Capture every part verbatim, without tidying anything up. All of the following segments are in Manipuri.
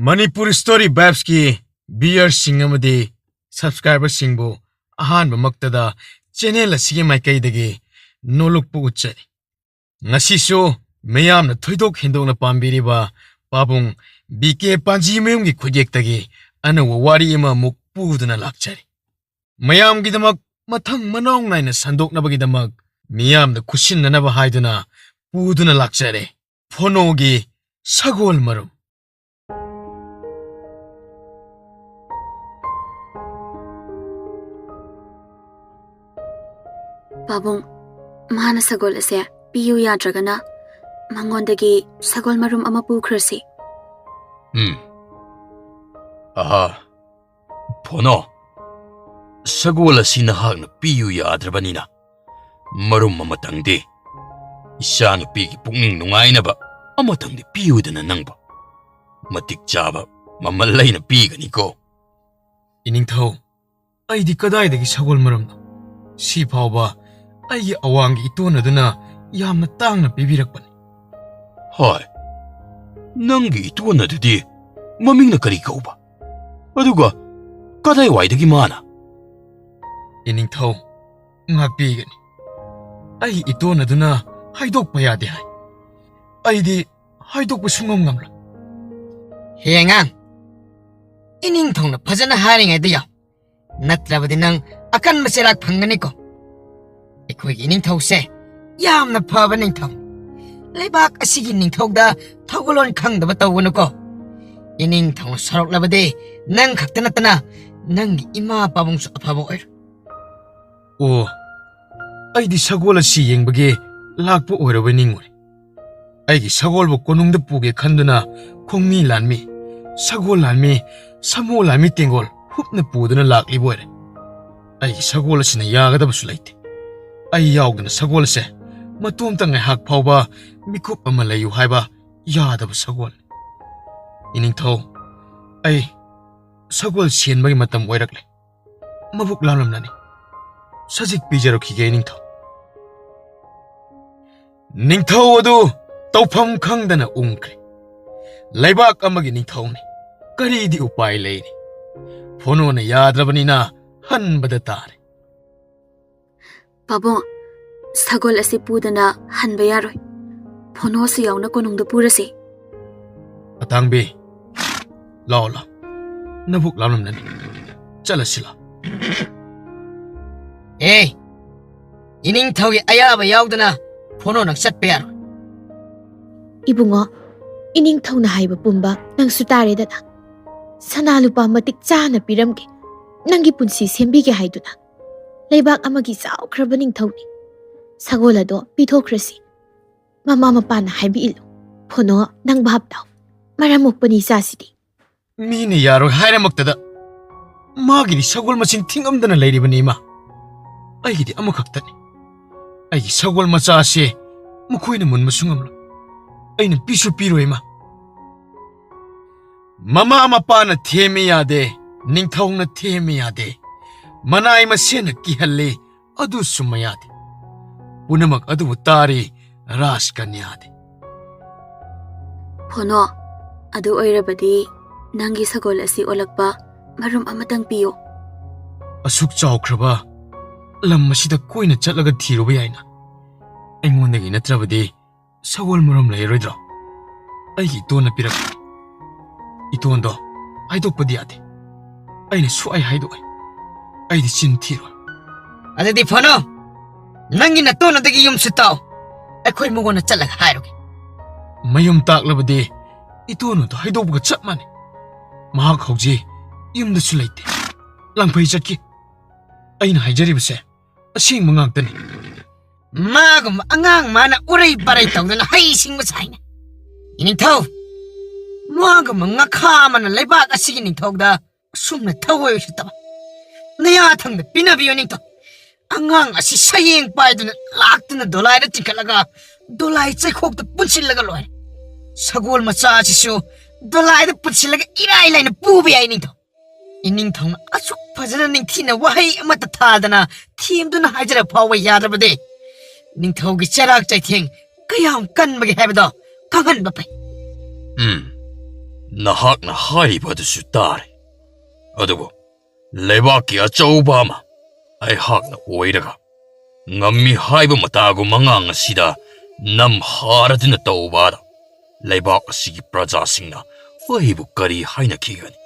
ꯃꯅꯤꯄꯨꯔ ꯁ꯭ꯇꯣꯔꯤ ꯚꯥꯏꯕꯁꯀꯤ ꯚꯤꯌꯔꯁꯤꯡ ꯑꯃꯗꯤ ꯁꯕꯁꯀ꯭ꯔꯥꯏꯕꯔꯁꯤꯡꯕꯨ ꯑꯍꯥꯟꯕꯃꯛꯇꯗ ꯆꯦꯅꯦꯜ ꯑꯁꯤꯒꯤ ꯃꯥꯏꯀꯩꯗꯒꯤ ꯅꯣꯂꯨꯛꯄ ꯎꯠꯆꯔꯤ꯫ ꯉꯁꯤꯁꯨ ꯃꯌꯥꯝꯅ ꯊꯣꯏꯗꯣꯛ ꯍꯦꯟꯗꯣꯛꯅ ꯄꯥꯝꯕꯤꯔꯤꯕ ꯄꯥꯕꯨꯡ ꯕꯤ ꯀꯦ ꯄꯥꯟꯖꯤꯃꯌꯨꯝꯒꯤ ꯈꯨꯠꯌꯦꯛꯇꯒꯤ ꯑꯅꯧꯕ ꯋꯥꯔꯤ ꯑꯃꯃꯨꯛ ꯄꯨꯗꯨꯅ ꯂꯥꯛꯆꯔꯤ꯫ ꯃꯌꯥꯝꯒꯤꯗꯃꯛ ꯃꯊꯪ ꯃꯅꯥꯎ ꯅꯥꯏꯅ ꯁꯟꯗꯣꯛꯅꯕꯒꯤꯗꯃꯛ ꯃꯤꯌꯥꯝꯗ ꯈꯨꯠꯁꯤꯟꯅꯅꯕ ꯍꯥꯏꯗꯨꯅ ꯄꯨꯗꯨꯅ ꯂꯥꯛꯆꯔꯦ꯫ ꯐꯣꯅꯣꯒꯤ ꯁꯒꯣꯜ ꯃꯔꯨꯝ꯫ ꯄꯥꯕꯨꯡ, ꯃꯥꯅ ꯁꯒꯣꯜ ꯑꯁꯦ ꯄꯤꯌꯨ ꯌꯥꯗ꯭ꯔꯒꯅ ꯃꯉꯣꯟꯗꯒꯤ ꯁꯒꯣꯜ ꯃꯔꯨꯝ ꯑꯃ ꯄꯨꯈ꯭ꯔꯁꯤ꯫ ꯎꯝ꯫ ꯑꯍꯥ꯫ ꯐꯣꯅꯣ꯫ ꯁꯒꯣꯜ ꯑꯁꯤ ꯅꯍꯥꯛꯅ ꯄꯤꯌꯨ ꯌꯥꯗ꯭ꯔꯕꯅꯤꯅ ꯃꯔꯨꯝ ꯑꯃꯇꯪꯗꯤ, ꯏꯆꯥꯅꯨꯄꯤꯒꯤ ꯄꯨꯛꯅꯤꯡ ꯅꯨꯡꯉꯥꯏꯅꯕ ꯑꯃꯇꯪꯗꯤ ꯄꯤꯌꯨꯗꯅ ꯅꯪꯕꯨ꯫ ꯃꯇꯤꯛ ꯆꯥꯕ ꯃꯃꯜ ꯂꯩꯅ ꯄꯤꯒꯅꯤꯀꯣ꯫ ꯏꯅꯤꯡꯊꯧ, ꯑꯩꯗꯤ ꯀꯗꯥꯏꯗꯒꯤ ꯁꯒꯣꯜ ꯃꯔꯨꯝꯅꯣ? ꯁꯤ ꯐꯥꯎꯕ ꯑꯩꯒꯤ ꯑꯋꯥꯡꯒꯤ ꯏꯇꯣꯟ ꯑꯗꯨꯅ ꯌꯥꯝꯅ ꯇꯥꯡꯅ ꯄꯤꯕꯤꯔꯛꯄꯅꯤ꯫ ꯍꯣꯏ, ꯅꯪꯒꯤ ꯏꯇꯣꯟ ꯑꯗꯨꯗꯤ ꯃꯃꯤꯡꯅ ꯀꯔꯤ ꯀꯧꯕ? ꯑꯗꯨꯒ ꯀꯗꯥꯏꯋꯥꯏꯗꯒꯤ ꯃꯥꯅ? ꯏꯅꯤꯡꯊꯧ, ꯉꯥꯛꯄꯤꯒꯅꯤ꯫ ꯑꯩꯒꯤ ꯏꯇꯣꯟ ꯑꯗꯨꯅ ꯍꯥꯏꯗꯣꯛꯄ ꯌꯥꯗꯦ ꯍꯥꯏ꯫ ꯑꯩꯗꯤ ꯍꯥꯏꯗꯣꯛꯄ ꯁꯨꯡꯉꯝ ꯉꯝꯂꯣꯏ꯫ ꯍꯦ ꯑꯉꯥꯡ, ꯏꯅꯤꯡꯊꯧꯅ ꯐꯖꯅ ꯍꯥꯏꯔꯤꯉꯩꯗ ꯌꯥꯎ, ꯅꯠꯇ꯭ꯔꯕꯗꯤ ꯅꯪ ꯑꯀꯟꯕ ꯆꯩꯔꯥꯛ ꯐꯪꯒꯅꯤꯀꯣ꯫ ꯑꯩꯈꯣꯏꯒꯤ ꯏꯅꯤꯡꯊꯧꯁꯦ ꯌꯥꯝꯅ ꯐꯕ ꯅꯤꯡꯊꯧ꯫ ꯂꯩꯕꯥꯛ ꯑꯁꯤꯒꯤ ꯅꯤꯡꯊꯧꯗ ꯊꯧꯒꯜꯂꯣꯟ ꯈꯪꯗꯕ ꯇꯧꯒꯅꯨꯀꯣ꯫ ꯏꯅꯤꯡꯊꯧꯅ ꯁꯥꯎꯔꯛꯂꯕꯗꯤ ꯅꯪ ꯈꯛꯇ ꯅꯠꯇꯅ ꯅꯪꯒꯤ ꯏꯃꯥ ꯄꯥꯕꯨꯡꯁꯨ ꯑꯐꯕ ꯑꯣꯏꯔꯣꯏ꯫ ꯑꯣ, ꯑꯩꯗꯤ ꯁꯒꯣꯜ ꯑꯁꯤ ꯌꯦꯡꯕꯒꯤ ꯂꯥꯛꯄ ꯑꯣꯏꯔꯕꯣꯏ ꯅꯤꯡꯉꯨꯔꯦ꯫ ꯑꯩꯒꯤ ꯁꯒꯣꯜꯕꯨ ꯀꯣꯅꯨꯡꯗ ꯄꯨꯒꯦ ꯈꯟꯗꯨꯅ ꯈꯣꯡꯃꯤ ꯂꯥꯟꯃꯤ, ꯁꯒꯣꯜ ꯂꯥꯟꯃꯤ, ꯁꯥꯃꯨ ꯂꯥꯟꯃꯤ ꯇꯦꯡꯒꯣꯜ ꯍꯨꯞꯅ ꯄꯨꯗꯨꯅ ꯂꯥꯛꯂꯤꯕ ꯑꯣꯏꯔꯦ꯫ ꯑꯩꯒꯤ ꯁꯒꯣꯜ ꯑꯁꯤꯅ ꯌꯥꯒꯗꯕꯁꯨ ꯂꯩꯇꯦ꯫ ꯑꯩ ꯌꯥꯎꯗꯅ ꯁꯒꯣꯜ ꯑꯁꯦ ꯃꯇꯣꯝꯇ ꯉꯥꯏꯍꯥꯛ ꯐꯥꯎꯕ ꯃꯤꯀꯨꯞ ꯑꯃ ꯂꯩꯌꯨ ꯍꯥꯏꯕ ꯌꯥꯗꯕ ꯁꯒꯣꯜꯅꯤ꯫ ꯏꯅꯤꯡꯊꯧ, ꯑꯩ ꯁꯒꯣꯜ ꯁꯦꯟꯕꯒꯤ ꯃꯇꯝ ꯑꯣꯏꯔꯛꯂꯦ꯫ ꯃꯕꯨꯛ ꯂꯥꯝꯂꯝꯂꯅꯤ꯫ ꯁꯖꯤꯛ ꯄꯤꯖꯔꯛꯈꯤꯒꯦ, ꯏꯅꯤꯡꯊꯧ꯫ ꯅꯤꯡꯊꯧ ꯑꯗꯨ ꯇꯧꯐꯝ ꯈꯪꯗꯅ ꯎꯪꯈ꯭ꯔꯦ꯫ ꯂꯩꯕꯥꯛ ꯑꯃꯒꯤ ꯅꯤꯡꯊꯧꯅꯤ꯫ ꯀꯔꯤꯗꯤ ꯎꯄꯥꯏ ꯂꯩꯔꯤ? ꯐꯣꯅꯣꯅ ꯌꯥꯗ꯭ꯔꯕꯅꯤꯅ ꯍꯟꯕꯗ ꯇꯥꯔꯦ꯫ ꯄꯥꯕꯨꯡ, ꯁꯒꯣꯜ ꯑꯁꯤ ꯄꯨꯗꯅ ꯍꯟꯕ ꯌꯥꯔꯣꯏ꯫ ꯐꯣꯅꯣꯁꯨ ꯌꯥꯎꯅ ꯀꯣꯅꯨꯡꯗ ꯄꯨꯔꯁꯤ꯫ ꯑꯇꯥꯡꯕꯤ, ꯂꯥꯛꯑꯣ, ꯂꯥꯛꯑꯣ꯫ ꯅꯕꯨꯛ ꯂꯥꯝꯂꯝꯂꯅꯤ꯫ ꯆꯠꯂꯁꯤ ꯂꯥꯛꯑꯣ꯫ ꯑꯦ, ꯏꯅꯤꯡꯊꯧꯒꯤ ꯑꯌꯥꯕ ꯌꯥꯎꯗꯅ ꯐꯣꯅꯣ ꯅꯪ ꯆꯠꯄ ꯌꯥꯔꯣꯏ꯫ ꯏꯕꯨꯡꯉꯣ, ꯏꯅꯤꯡꯊꯧꯅ ꯍꯥꯏꯕ ꯄꯨꯝꯕ ꯅꯪꯁꯨ ꯇꯥꯔꯦꯗꯅ꯫ ꯁꯅꯥ ꯂꯨꯄꯥ ꯃꯇꯤꯛ ꯆꯥꯅ ꯄꯤꯔꯝꯒꯦ, ꯅꯪꯒꯤ ꯄꯨꯟꯁꯤ ꯁꯦꯝꯕꯤꯒꯦ ꯍꯥꯏꯗꯨꯅ꯫ ꯂꯩꯕꯥꯛ ꯑꯃꯒꯤ ꯆꯥꯎꯈ꯭ꯔꯕ ꯅꯤꯡꯊꯧꯅꯤ꯫ ꯁꯒꯣꯜ ꯑꯗꯣ ꯄꯤꯊꯣꯛꯈ꯭ꯔꯁꯤ꯫ ꯃꯃꯥ ꯃꯄꯥꯅ ꯍꯥꯏꯕ ꯏꯜꯂꯨ꯫ ꯐꯣꯅꯣ, ꯅꯪ ꯚꯥꯞ ꯇꯥꯎ꯫ ꯃꯔꯝ ꯃꯣꯛꯄꯅꯤ ꯏꯆꯥꯁꯤꯗꯤ꯫ ꯃꯤꯅ ꯌꯥꯔꯣꯏ ꯍꯥꯏꯔꯃꯛꯇꯗ ꯃꯥꯒꯤꯗꯤ ꯁꯒꯣꯜ ꯃꯁꯤꯡ ꯊꯤꯉꯝꯗꯅ ꯂꯩꯔꯤꯕꯅꯤ, ꯏꯃꯥ꯫ ꯑꯩꯒꯤꯗꯤ ꯑꯃꯈꯛꯇꯅꯤ꯫ ꯑꯩꯒꯤ ꯁꯒꯣꯜ ꯃꯆꯥꯁꯦ ꯃꯈꯣꯏꯅ ꯃꯨꯟꯕꯁꯨ ꯉꯝꯂꯣꯏ꯫ ꯑꯩꯅ ꯄꯤꯁꯨ ꯄꯤꯔꯣꯏ, ꯏꯃꯥ꯫ ꯃꯃꯥ ꯃꯄꯥꯅ ꯊꯦꯝꯃꯤ ꯌꯥꯗꯦ, ꯅꯤꯡꯊꯧꯅ ꯊꯦꯝꯃꯤ ꯌꯥꯗꯦ, ꯃꯅꯥꯏ ꯃꯁꯦꯟꯅ ꯀꯤꯍꯜꯂꯤ, ꯑꯗꯨꯁꯨ ꯃꯌꯥꯗꯦ꯫ ꯄꯨꯝꯅꯃꯛ ꯑꯗꯨꯕꯨ ꯇꯥꯔꯤ ꯔꯥꯖꯀꯟꯌꯥꯗꯤ꯫ ꯐꯣꯅꯣ, ꯑꯗꯨ ꯑꯣꯏꯔꯕꯗꯤ ꯅꯪꯒꯤ ꯁꯒꯣꯜ ꯑꯁꯤ ꯑꯣꯜꯂꯛꯄ ꯃꯔꯨꯝ ꯑꯃꯇꯪ ꯄꯤꯌꯨ꯫ ꯑꯁꯨꯛ ꯆꯥꯎꯈ꯭ꯔꯕ ꯂꯝ ꯑꯁꯤꯗ ꯀꯣꯏꯅ ꯆꯠꯂꯒ ꯊꯤꯔꯨꯕ ꯌꯥꯏꯅ꯫ ꯑꯩꯉꯣꯟꯗꯒꯤ ꯅꯠꯇ꯭ꯔꯕꯗꯤ ꯁꯒꯣꯜ ꯃꯔꯨꯝ ꯂꯩꯔꯣꯏꯗ꯭ꯔꯣ? ꯑꯩꯒꯤ ꯏꯇꯣꯟꯅ ꯄꯤꯔꯛꯄ꯫ ꯏꯇꯣꯟꯗꯣ ꯍꯥꯏꯗꯣꯛꯄꯗꯤ ꯌꯥꯗꯦ꯫ ꯑꯩꯅ ꯁꯨꯛꯍꯥꯏ ꯍꯥꯏꯗꯣꯛꯑꯣꯏ꯫ ꯑꯩꯗꯤ ꯆꯤꯟ ꯊꯤꯔꯣꯏ꯫ ꯑꯗꯨꯗꯤ ꯐꯣꯅꯣ, ꯅꯪꯒꯤ ꯅꯇꯣꯟ ꯑꯗꯨꯒꯤ ꯌꯨꯝꯁꯨ ꯇꯥꯎ꯫ ꯑꯩꯈꯣꯏ ꯃꯉꯣꯟꯗ ꯆꯠꯂꯒ ꯍꯥꯏꯔꯨꯒꯦ꯫ ꯃꯌꯨꯝ ꯇꯥꯛꯂꯕꯗꯤ ꯏꯇꯣꯟ ꯑꯗꯨ ꯍꯥꯏꯗꯣꯛꯄꯒ ꯆꯞ ꯃꯥꯟꯅꯩ꯫ ꯃꯍꯥꯛ ꯍꯧꯖꯤꯛ ꯌꯨꯝꯗꯁꯨ ꯂꯩꯇꯦ꯫ ꯂꯥꯡꯐꯩ ꯆꯠꯈꯤ꯫ ꯑꯩꯅ ꯍꯥꯏꯖꯔꯤꯕꯁꯦ ꯑꯁꯦꯡꯕ ꯉꯥꯛꯇꯅꯤ꯫ ꯃꯥꯒꯨꯝꯕ ꯑꯉꯥꯡ ꯃꯥꯅ ꯎꯔꯩ ꯄꯥꯔꯩ ꯇꯧꯗꯅ ꯍꯩ ꯁꯤꯡꯕ ꯁꯥꯏꯅꯦ꯫ ꯏꯅꯤꯡꯊꯧ, ꯃꯥꯒꯨꯝꯕ ꯉꯥꯈꯥ ꯑꯃꯅ ꯂꯩꯕꯥꯛ ꯑꯁꯤꯒꯤ ꯅꯤꯡꯊꯧꯗ ꯑꯁꯨꯝꯅ ꯊꯋꯥꯏ ꯎꯁꯤꯠꯇꯕ ꯅꯌꯥꯊꯪꯗ ꯄꯤꯅꯕꯤꯌꯨ, ꯅꯤꯡꯊꯧ꯫ ꯑꯉꯥꯡ ꯑꯁꯤ ꯁꯌꯦꯡ ꯄꯥꯏꯗꯨꯅ ꯂꯥꯛꯇꯨꯅ ꯗꯣꯂꯥꯏꯗ ꯆꯤꯡꯈꯠꯂꯒ ꯗꯣꯂꯥꯏ ꯆꯩꯈꯣꯛꯇ ꯄꯨꯟꯁꯤꯜꯂꯒ ꯂꯣꯏꯔꯦ꯫ ꯁꯒꯣꯜ ꯃꯆꯥ ꯑꯁꯤꯁꯨ ꯗꯣꯂꯥꯏꯗ ꯄꯨꯟꯁꯤꯜꯂꯒ ꯏꯔꯥꯏ ꯂꯥꯏꯅ ꯄꯨꯕ ꯌꯥꯏ, ꯅꯤꯡꯊꯧ꯫ ꯏꯅꯤꯡꯊꯧꯅ ꯑꯁꯨꯛ ꯐꯖꯅ ꯅꯤꯡꯊꯤꯅ ꯋꯥꯍꯩ ꯑꯃꯠꯇ ꯊꯥꯗꯅ ꯊꯦꯝꯗꯨꯅ ꯍꯥꯏꯖꯔ ꯐꯥꯎꯕ ꯌꯥꯗ꯭ꯔꯕꯗꯤ ꯅꯤꯡꯊꯧꯒꯤ ꯆꯩꯔꯥꯛ ꯆꯩꯊꯦꯡ ꯀꯌꯥꯝ ꯀꯟꯕꯒꯦ ꯍꯥꯏꯕꯗꯣ ꯈꯪꯍꯟꯕ ꯐꯩ꯫ ꯎꯝ꯫ ꯅꯍꯥꯛꯅ ꯍꯥꯏꯔꯤꯕ ꯑꯗꯨꯁꯨ ꯇꯥꯔꯦ꯫ ꯑꯗꯨꯕꯨ ꯂꯩꯕꯥꯛꯀꯤ ꯑꯆꯧꯕ ꯑꯃ ꯑꯩꯍꯥꯛꯅ ꯑꯣꯏꯔꯒ ꯉꯝꯃꯤ ꯍꯥꯏꯕ ꯃꯇꯥꯒꯨꯝ ꯑꯉꯥꯡ ꯑꯁꯤꯗ ꯅꯝꯍꯥꯔꯗꯨꯅ ꯇꯧꯕꯗ ꯂꯩꯕꯥꯛ ꯑꯁꯤꯒꯤ ꯄ꯭ꯔꯖꯥꯁꯤꯡꯅ ꯑꯩꯕꯨ ꯀꯔꯤ ꯍꯥꯏꯅꯈꯤꯒꯅꯤ?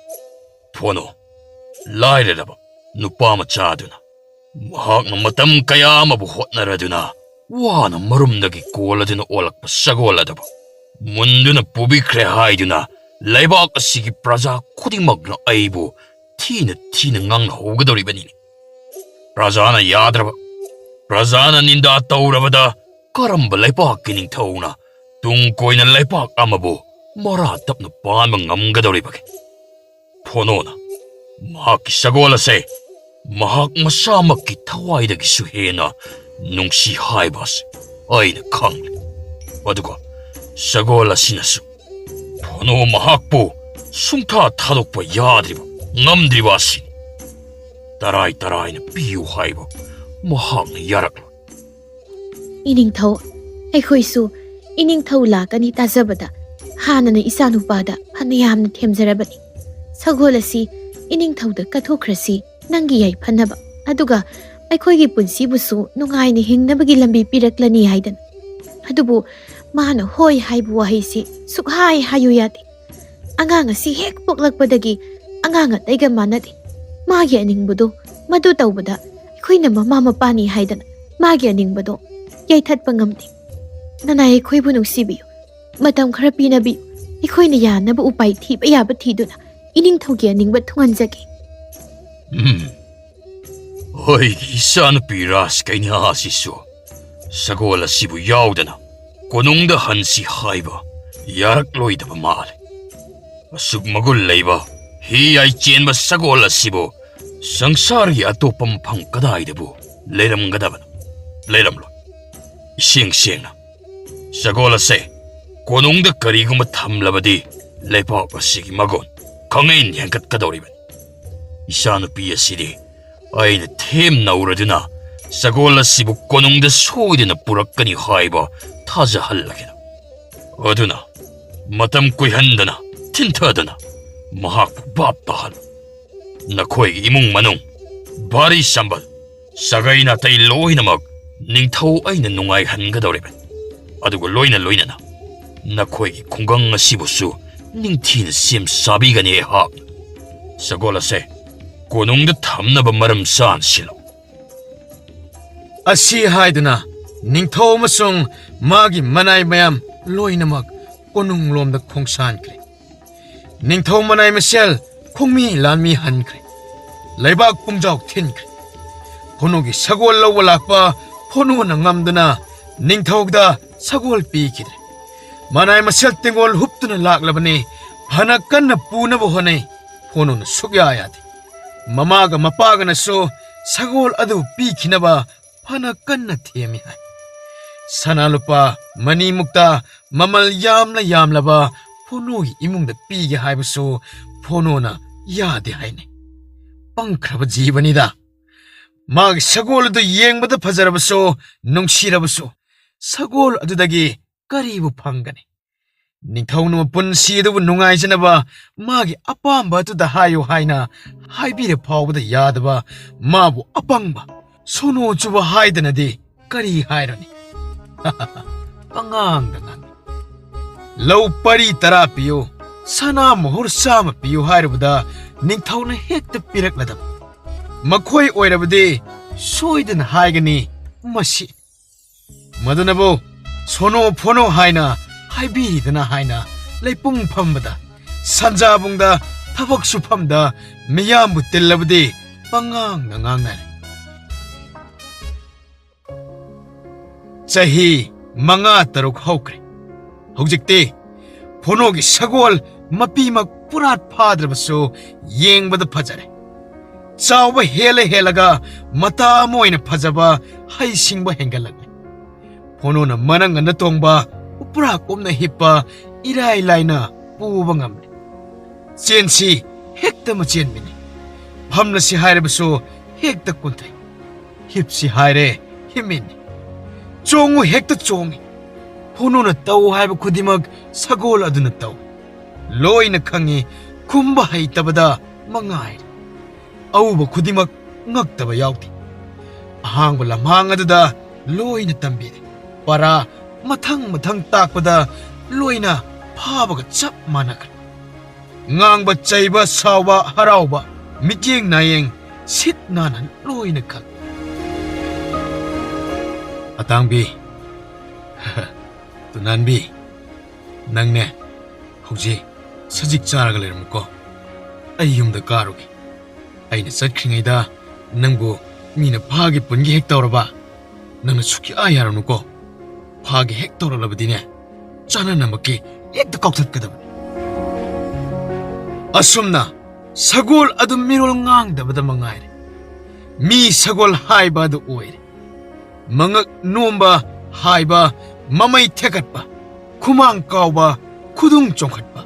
ꯐꯣꯅꯣ, ꯂꯥꯏꯔꯔꯕ ꯅꯨꯄꯥ ꯃꯆꯥꯗꯨꯅ ꯃꯍꯥꯛꯅ ꯃꯇꯝ ꯀꯌꯥ ꯑꯃꯕꯨ ꯍꯣꯠꯅꯔꯗꯨꯅ ꯋꯥꯅ ꯃꯔꯨꯝꯗꯒꯤ ꯀꯣꯜꯂꯗꯨꯅ ꯑꯣꯜꯂꯛꯄ ꯁꯒꯣꯜ ꯑꯗꯨꯕꯨ ꯃꯨꯟꯗꯨꯅ ꯄꯨꯕꯤꯈ꯭ꯔꯦ ꯍꯥꯏꯗꯨꯅ ꯂꯩꯕꯥꯛ ꯑꯁꯤꯒꯤ ꯄ꯭ꯔꯖꯥ ꯈꯨꯗꯤꯡꯃꯛꯅ ꯑꯩꯕꯨ ꯊꯤꯅ ꯊꯤꯅ ꯉꯥꯡꯅꯍꯧꯒꯗꯧꯔꯤꯕꯅꯤꯅꯦ꯫ ꯄ꯭ꯔꯖꯥꯅ ꯌꯥꯗ꯭ꯔꯕ, ꯄ꯭ꯔꯖꯥꯅ ꯅꯤꯟꯗꯥ ꯇꯧꯔꯕꯗ ꯀꯔꯝꯕ ꯂꯩꯄꯥꯛꯀꯤ ꯅꯤꯡꯊꯧꯅ ꯇꯨꯡ ꯀꯣꯏꯅ ꯂꯩꯄꯥꯛ ꯑꯃꯕꯨ ꯃꯔꯥ ꯇꯞꯅ ꯄꯥꯟꯕ ꯉꯝꯒꯗꯧꯔꯤꯕꯒꯦ? ꯐꯣꯅꯣꯅ ꯃꯍꯥꯛꯀꯤ ꯁꯒꯣꯜ ꯑꯁꯦ ꯃꯍꯥꯛ ꯃꯁꯥꯃꯛꯀꯤ ꯊꯋꯥꯏꯗꯒꯤꯁꯨ ꯍꯦꯟꯅ ꯅꯨꯡꯁꯤ ꯍꯥꯏꯕ ꯑꯁꯤ ꯑꯩꯅ ꯈꯪꯂꯦ꯫ ꯑꯗꯨꯒ ꯁꯒꯣꯜ ꯑꯁꯤꯅꯁꯨ ꯐꯣꯅꯣ ꯃꯍꯥꯛꯄꯨ ꯁꯨꯡꯊꯥ ꯊꯥꯗꯣꯛꯄ ꯌꯥꯗ꯭ꯔꯤꯕ, ꯉꯝꯗ꯭ꯔꯤꯕ ꯑꯁꯤꯅꯤ꯫ ꯇꯔꯥꯏ ꯇꯔꯥꯏꯅ ꯄꯤꯌꯨ ꯍꯥꯏꯕ ꯃꯍꯥꯛꯅ ꯌꯥꯔꯛꯂꯣꯏ꯫ ꯏꯅꯤꯡꯊꯧ, ꯑꯩꯈꯣꯏꯁꯨ ꯏꯅꯤꯡꯊꯧ ꯂꯥꯛꯀꯅꯤ ꯇꯥꯖꯕꯗ ꯍꯥꯟꯅꯅ ꯏꯆꯥꯅꯨꯄꯥꯗ ꯐꯅ ꯌꯥꯝꯅ ꯊꯦꯝꯖꯔꯕꯅꯤ꯫ ꯁꯒꯣꯜ ꯑꯁꯤ ꯏꯅꯤꯡꯊꯧꯗ ꯀꯠꯊꯣꯛꯈ꯭ꯔꯁꯤ, ꯅꯪꯒꯤ ꯌꯥꯏꯐꯅꯕ꯫ ꯑꯗꯨꯒ ꯑꯩꯈꯣꯏꯒꯤ ꯄꯨꯟꯁꯤꯕꯨꯁꯨ ꯅꯨꯡꯉꯥꯏꯅ ꯍꯤꯡꯅꯕꯒꯤ ꯂꯝꯕꯤ ꯄꯤꯔꯛꯂꯅꯤ ꯍꯥꯏꯗꯅ꯫ ꯑꯗꯨꯕꯨ ꯃꯥꯅ ꯍꯣꯏ ꯍꯥꯏꯕ ꯋꯥꯍꯩꯁꯤ ꯁꯨꯛꯍꯥꯏ ꯍꯥꯏꯌꯨ ꯌꯥꯗꯦ꯫ ꯑꯉꯥꯡ ꯑꯁꯤ ꯍꯦꯛ ꯄꯣꯛꯂꯛꯄꯗꯒꯤ ꯑꯉꯥꯡ ꯑꯇꯩꯒ ꯃꯥꯟꯅꯗꯦ꯫ ꯃꯥꯒꯤ ꯑꯅꯤꯡꯕꯗꯣ ꯃꯗꯨ ꯇꯧꯕꯗ ꯑꯩꯈꯣꯏꯅ ꯃꯃꯥ ꯃꯄꯥꯅꯤ ꯍꯥꯏꯗꯅ ꯃꯥꯒꯤ ꯑꯅꯤꯡꯕꯗꯣ ꯌꯩꯊꯠꯄ ꯉꯝꯗꯦ꯫ ꯅꯅꯥꯏ ꯑꯩꯈꯣꯏꯕꯨ ꯅꯨꯡꯁꯤꯕꯤꯌꯨ, ꯃꯇꯝ ꯈꯔ ꯄꯤꯅꯕꯤꯌꯨ꯫ ꯑꯩꯈꯣꯏꯅ ꯌꯥꯅꯕ ꯎꯄꯥꯏ ꯊꯤꯕ ꯌꯥꯕ ꯊꯤꯗꯨꯅ ꯏꯅꯤꯡꯊꯧꯒꯤ ꯑꯅꯤꯡꯕ ꯊꯨꯡꯍꯟꯖꯒꯦ꯫ ꯎꯝ, ꯑꯩꯒꯤ ꯏꯆꯥꯅꯨꯄꯤ ꯔꯥꯖꯀꯩꯅ꯭ꯌꯥ ꯑꯁꯤꯁꯨ ꯁꯒꯣꯜ ꯑꯁꯤꯕꯨ ꯌꯥꯎꯗꯅ ꯀꯣꯅꯨꯡꯗ ꯍꯟꯁꯤ ꯍꯥꯏꯕ ꯌꯥꯔꯛꯂꯣꯏꯗꯕ ꯃꯥꯜꯂꯦ꯫ ꯑꯁꯨꯛ ꯃꯒꯨꯟ ꯂꯩꯕ ꯍꯤ ꯌꯥꯏ ꯆꯦꯟꯕ ꯁꯒꯣꯜ ꯑꯁꯤꯕꯨ ꯁꯪꯁꯥꯔꯒꯤ ꯑꯇꯣꯞꯄ ꯃꯐꯝ ꯀꯗꯥꯏꯗꯕꯨ ꯂꯩꯔꯝꯒꯗꯕꯅꯣ? ꯂꯩꯔꯝꯂꯣꯏ꯫ ꯏꯁꯦꯡ ꯁꯦꯡꯅ ꯁꯒꯣꯜ ꯑꯁꯦ ꯀꯣꯅꯨꯡꯗ ꯀꯔꯤꯒꯨꯝꯕ ꯊꯝꯂꯕꯗꯤ ꯂꯩꯕꯥꯛ ꯑꯁꯤꯒꯤ ꯃꯒꯨꯟ ꯈꯪꯍꯦꯟ ꯍꯦꯟꯒꯠꯀꯗꯧꯔꯤꯕꯅꯤ꯫ ꯏꯆꯥꯅꯨꯄꯤ ꯑꯁꯤꯗꯤ ꯑꯩꯅ ꯊꯦꯝꯅꯧꯔꯗꯨꯅ ꯁꯒꯣꯜ ꯑꯁꯤꯕꯨ ꯀꯣꯅꯨꯡꯗ ꯁꯣꯏꯗꯅ ꯄꯨꯔꯛꯀꯅꯤ ꯍꯥꯏꯕ ꯊꯥꯖꯍꯜꯂꯒꯦꯅ꯫ ꯑꯗꯨꯅ ꯃꯇꯝ ꯀꯨꯏꯍꯟꯗꯅ ꯊꯤꯟꯊꯗꯨꯅ ꯃꯍꯥꯛꯄꯨ ꯚꯥꯞ ꯇꯥꯍꯜꯂꯨ꯫ ꯅꯈꯣꯏꯒꯤ ꯏꯃꯨꯡ ꯃꯅꯨꯡ, ꯚꯥꯔꯤ ꯁꯝꯕꯜ, ꯁꯥꯒꯩ ꯅꯥꯇꯩ ꯂꯣꯏꯅꯃꯛ ꯅꯤꯡꯊꯧ ꯑꯩꯅ ꯅꯨꯡꯉꯥꯏꯍꯟꯒꯗꯧꯔꯤꯕꯅꯤ꯫ ꯑꯗꯨꯒ ꯂꯣꯏꯅ ꯂꯣꯏꯅꯅ ꯅꯈꯣꯏꯒꯤ ꯈꯨꯡꯒꯪ ꯑꯁꯤꯕꯨꯁꯨ ꯅꯤꯡꯊꯤꯅ ꯁꯦꯝ ꯁꯥꯕꯤꯒꯅꯤ ꯑꯩꯍꯥꯛ꯫ ꯁꯒꯣꯜ ꯑꯁꯦ ꯀꯣꯅꯨꯡꯗ ꯊꯝꯅꯕ ꯃꯔꯝ ꯆꯥꯅ ꯁꯤꯜꯂꯨ꯫ ꯑꯁꯤ ꯍꯥꯏꯗꯨꯅ ꯅꯤꯡꯊꯧ ꯑꯃꯁꯨꯡ ꯃꯥꯒꯤ ꯃꯅꯥꯏ ꯃꯌꯥꯝ ꯂꯣꯏꯅꯃꯛ ꯀꯣꯅꯨꯡꯂꯣꯝꯗ ꯈꯣꯡꯁꯥꯟꯈ꯭ꯔꯦ꯫ ꯅꯤꯡꯊꯧ ꯃꯅꯥꯏ ꯃꯁꯦꯜ ꯈꯣꯡꯃꯤ ꯂꯥꯟꯃꯤ ꯍꯟꯈ꯭ꯔꯦ꯫ ꯂꯩꯕꯥꯛ ꯄꯨꯝꯖꯥꯎ ꯊꯤꯟꯈ꯭ꯔꯦ꯫ ꯐꯣꯅꯣꯒꯤ ꯁꯒꯣꯜ ꯂꯧꯕ ꯂꯥꯛꯄ ꯐꯣꯅꯣꯅ ꯉꯝꯗꯨꯅ ꯅꯤꯡꯊꯧꯗ ꯁꯒꯣꯜ ꯄꯤꯈꯤꯗ꯭ꯔꯦ꯫ ꯃꯅꯥꯏ ꯃꯁꯦꯜ ꯇꯦꯡꯒꯣꯜ ꯍꯨꯞꯇꯨꯅ ꯂꯥꯛꯂꯕꯅꯤ꯫ ꯐꯅ ꯀꯟꯅ ꯄꯨꯅꯕ ꯍꯣꯠꯅꯩ꯫ ꯐꯣꯅꯣꯅ ꯁꯨꯛꯌꯥ ꯌꯥꯗꯦ꯫ ꯃꯃꯥꯒ ꯃꯄꯥꯒꯅꯁꯨ ꯁꯒꯣꯜ ꯑꯗꯨ ꯄꯤꯈꯤꯅꯕ ꯐꯅ ꯀꯟꯅ ꯊꯦꯝꯃꯤ ꯍꯥꯏ꯫ ꯁꯅꯥ ꯂꯨꯄꯥ ꯃꯅꯤ ꯃꯨꯛꯇ ꯃꯃꯜ ꯌꯥꯝꯂ ꯌꯥꯝꯂꯕ ꯐꯣꯅꯣꯒꯤ ꯏꯃꯨꯡꯗ ꯄꯤꯒꯦ ꯍꯥꯏꯕꯁꯨ ꯐꯣꯅꯣꯅ ꯌꯥꯗꯦ ꯍꯥꯏꯅꯩ꯫ ꯄꯪꯈ꯭ꯔꯕ ꯖꯤꯕꯅꯤꯗ꯫ ꯃꯥꯒꯤ ꯁꯒꯣꯜ ꯑꯗꯨ ꯌꯦꯡꯕꯗ ꯐꯖꯔꯕꯁꯨ, ꯅꯨꯡꯁꯤꯔꯕꯁꯨ, ꯁꯒꯣꯜ ꯑꯗꯨꯗꯒꯤ ꯀꯔꯤꯕꯨ ꯐꯪꯒꯅꯤ? ꯅꯤꯡꯊꯧꯅ ꯃꯄꯨꯟꯁꯤ ꯑꯗꯨꯕꯨ ꯅꯨꯡꯉꯥꯏꯖꯅꯕ ꯃꯥꯒꯤ ꯑꯄꯥꯝꯕ ꯑꯗꯨꯗ ꯍꯥꯏꯌꯨ ꯍꯥꯏꯅ ꯍꯥꯏꯕꯤꯔ ꯐꯥꯎꯕꯗ ꯌꯥꯗꯕ ꯃꯥꯕꯨ ꯑꯄꯪꯕ ꯁꯣꯅꯣ ꯆꯨꯕ ꯍꯥꯏꯗꯅꯗꯤ ꯀꯔꯤ ꯍꯥꯏꯔꯨꯅꯤ? ꯄꯉꯥꯡꯗ ꯉꯥꯡꯉꯤ꯫ ꯂꯧ ꯄꯔꯤ ꯇꯔꯥ ꯄꯤꯌꯨ, ꯁꯅꯥ ꯃꯣꯍꯣꯔ ꯆꯥꯝꯃ ꯄꯤꯌꯨ ꯍꯥꯏꯔꯨꯕꯗ ꯅꯤꯡꯊꯧꯅ ꯍꯦꯛꯇ ꯄꯤꯔꯛꯂꯗꯕ꯫ ꯃꯈꯣꯏ ꯑꯣꯏꯔꯕꯗꯤ ꯁꯣꯏꯗꯅ ꯍꯥꯏꯒꯅꯤ, "ꯃꯁꯤ ꯃꯗꯨꯅꯕꯨ ꯁꯣꯅꯣ ꯐꯣꯅꯣ ꯍꯥꯏꯅ ꯍꯥꯏꯕꯤꯔꯤꯗꯅ" ꯍꯥꯏꯅ ꯂꯩꯄꯨꯡ ꯐꯝꯕꯗ, ꯁꯟꯖꯥꯕꯨꯡꯗ, ꯊꯕꯛ ꯁꯨꯐꯝꯗ ꯃꯤꯌꯥꯝꯕꯨ ꯇꯤꯜꯂꯕꯗꯤ ꯄꯉꯥꯡꯗ ꯉꯥꯡꯅꯔꯦ꯫ ꯆꯍꯤ ꯃꯉꯥ ꯇꯔꯨꯛ ꯍꯧꯈ꯭ꯔꯦ꯫ ꯍꯧꯖꯤꯛꯇꯤ ꯐꯣꯅꯣꯒꯤ ꯁꯒꯣꯜ ꯃꯄꯤꯃꯛ ꯄꯨꯔꯥꯠ ꯐꯥꯗ꯭ꯔꯕꯁꯨ ꯌꯦꯡꯕꯗ ꯐꯖꯔꯦ꯫ ꯆꯥꯎꯕ ꯍꯦꯜꯂ ꯍꯦꯜꯂꯒ ꯃꯇꯥ ꯑꯃ ꯑꯣꯏꯅ ꯐꯖꯕ ꯍꯩꯁꯤꯡꯕ ꯍꯦꯟꯒꯠꯂꯛꯂꯦ꯫ ꯐꯣꯅꯣꯅ ꯃꯅꯪꯒꯟꯗ ꯇꯣꯡꯕ ꯎꯄ꯭ꯔꯥꯛ ꯎꯞꯅ ꯍꯤꯞꯄ ꯏꯔꯥꯏ ꯂꯥꯏꯅ ꯄꯨꯕ ꯉꯝꯂꯦ꯫ ꯆꯦꯟꯁꯤ ꯍꯦꯛꯇ ꯃꯆꯦꯟꯕꯤꯅꯤ꯫ ꯐꯝꯂꯁꯤ ꯍꯥꯏꯔꯕꯁꯨ ꯍꯦꯛꯇ ꯀꯨꯟꯊꯩ꯫ ꯍꯤꯞꯁꯤ ꯍꯥꯏꯔꯦ, ꯍꯤꯞꯃꯤꯟꯅꯤ꯫ ꯆꯣꯡꯉꯨ ꯍꯦꯛꯇ ꯆꯣꯡꯉꯤ꯫ ꯐꯣꯅꯣꯅ ꯇꯧ ꯍꯥꯏꯕ ꯈꯨꯗꯤꯡꯃꯛ ꯁꯒꯣꯜ ꯑꯗꯨꯅ ꯇꯧꯏ꯫ ꯂꯣꯏꯅ ꯈꯪꯉꯤ, ꯈꯨꯝꯕ ꯍꯩꯇꯕꯗ ꯃꯉꯥꯏꯔꯦ꯫ ꯑꯎꯕ ꯈꯨꯗꯤꯡꯃꯛ ꯉꯛꯇꯕ ꯌꯥꯎꯗꯦ꯫ ꯑꯍꯥꯡꯕ ꯂꯝꯍꯥꯡ ꯑꯗꯨꯗ ꯂꯣꯏꯅ ꯇꯝꯕꯤꯔꯦ꯫ ꯄꯔꯥ ꯃꯊꯪ ꯃꯊꯪ ꯇꯥꯛꯄꯗ ꯂꯣꯏꯅ ꯐꯥꯕꯒ ꯆꯞ ꯃꯥꯟꯅꯈ꯭ꯔꯦ꯫ ꯉꯥꯡꯕ, ꯆꯩꯕ, ꯁꯥꯎꯕ, ꯍꯔꯥꯎꯕ, ꯃꯤꯠꯌꯦꯡ ꯅꯥꯌꯦꯡ ꯁꯤꯠ ꯅꯥꯟꯅ ꯂꯣꯏꯅ ꯈꯪꯏ꯫ ꯑꯇꯥꯡꯕꯤ, ꯇꯨꯅꯥꯟꯕꯤ, ꯅꯪꯅꯦ ꯍꯧꯖꯤꯛ ꯁꯖꯤꯛ ꯆꯥꯔꯒ ꯂꯩꯔꯝꯃꯨꯀꯣ꯫ ꯑꯩ ꯌꯨꯝꯗ ꯀꯥꯔꯨꯒꯦ꯫ ꯑꯩꯅ ꯆꯠꯈ꯭ꯔꯤꯉꯩꯗ ꯅꯪꯕꯨ ꯃꯤꯅ ꯐꯥꯒꯦ ꯄꯨꯟꯒꯦ ꯍꯦꯛ ꯇꯧꯔꯕ, ꯅꯪꯅ ꯁꯨꯛꯌꯥ ꯌꯥꯔꯨꯅꯨꯀꯣ꯫ ꯐꯥꯒꯦ ꯍꯦꯛ ꯇꯧꯔꯛꯂꯕꯗꯤꯅꯦ, ꯆꯥꯅꯅꯃꯛꯀꯤ ꯍꯦꯛꯇ ꯀꯥꯎꯊꯠꯀꯗꯕꯅꯤ꯫ ꯑꯁꯨꯝꯅ ꯁꯒꯣꯜ ꯑꯗꯨ ꯃꯤꯔꯣꯜ ꯉꯥꯡꯗꯕꯗ ꯃꯉꯥꯏꯔꯦ꯫ ꯃꯤ ꯁꯒꯣꯜ ꯍꯥꯏꯕ ꯑꯗꯨ ꯑꯣꯏꯔꯦ꯫ ꯃꯉꯛ ꯅꯣꯝꯕ, ꯍꯥꯏꯕ, ꯃꯃꯩ ꯊꯦꯛꯀꯠꯄ, ꯈꯨꯃꯥꯡ ꯀꯥꯎꯕ, ꯈꯨꯗꯨꯡ ꯆꯣꯡꯈꯠꯄ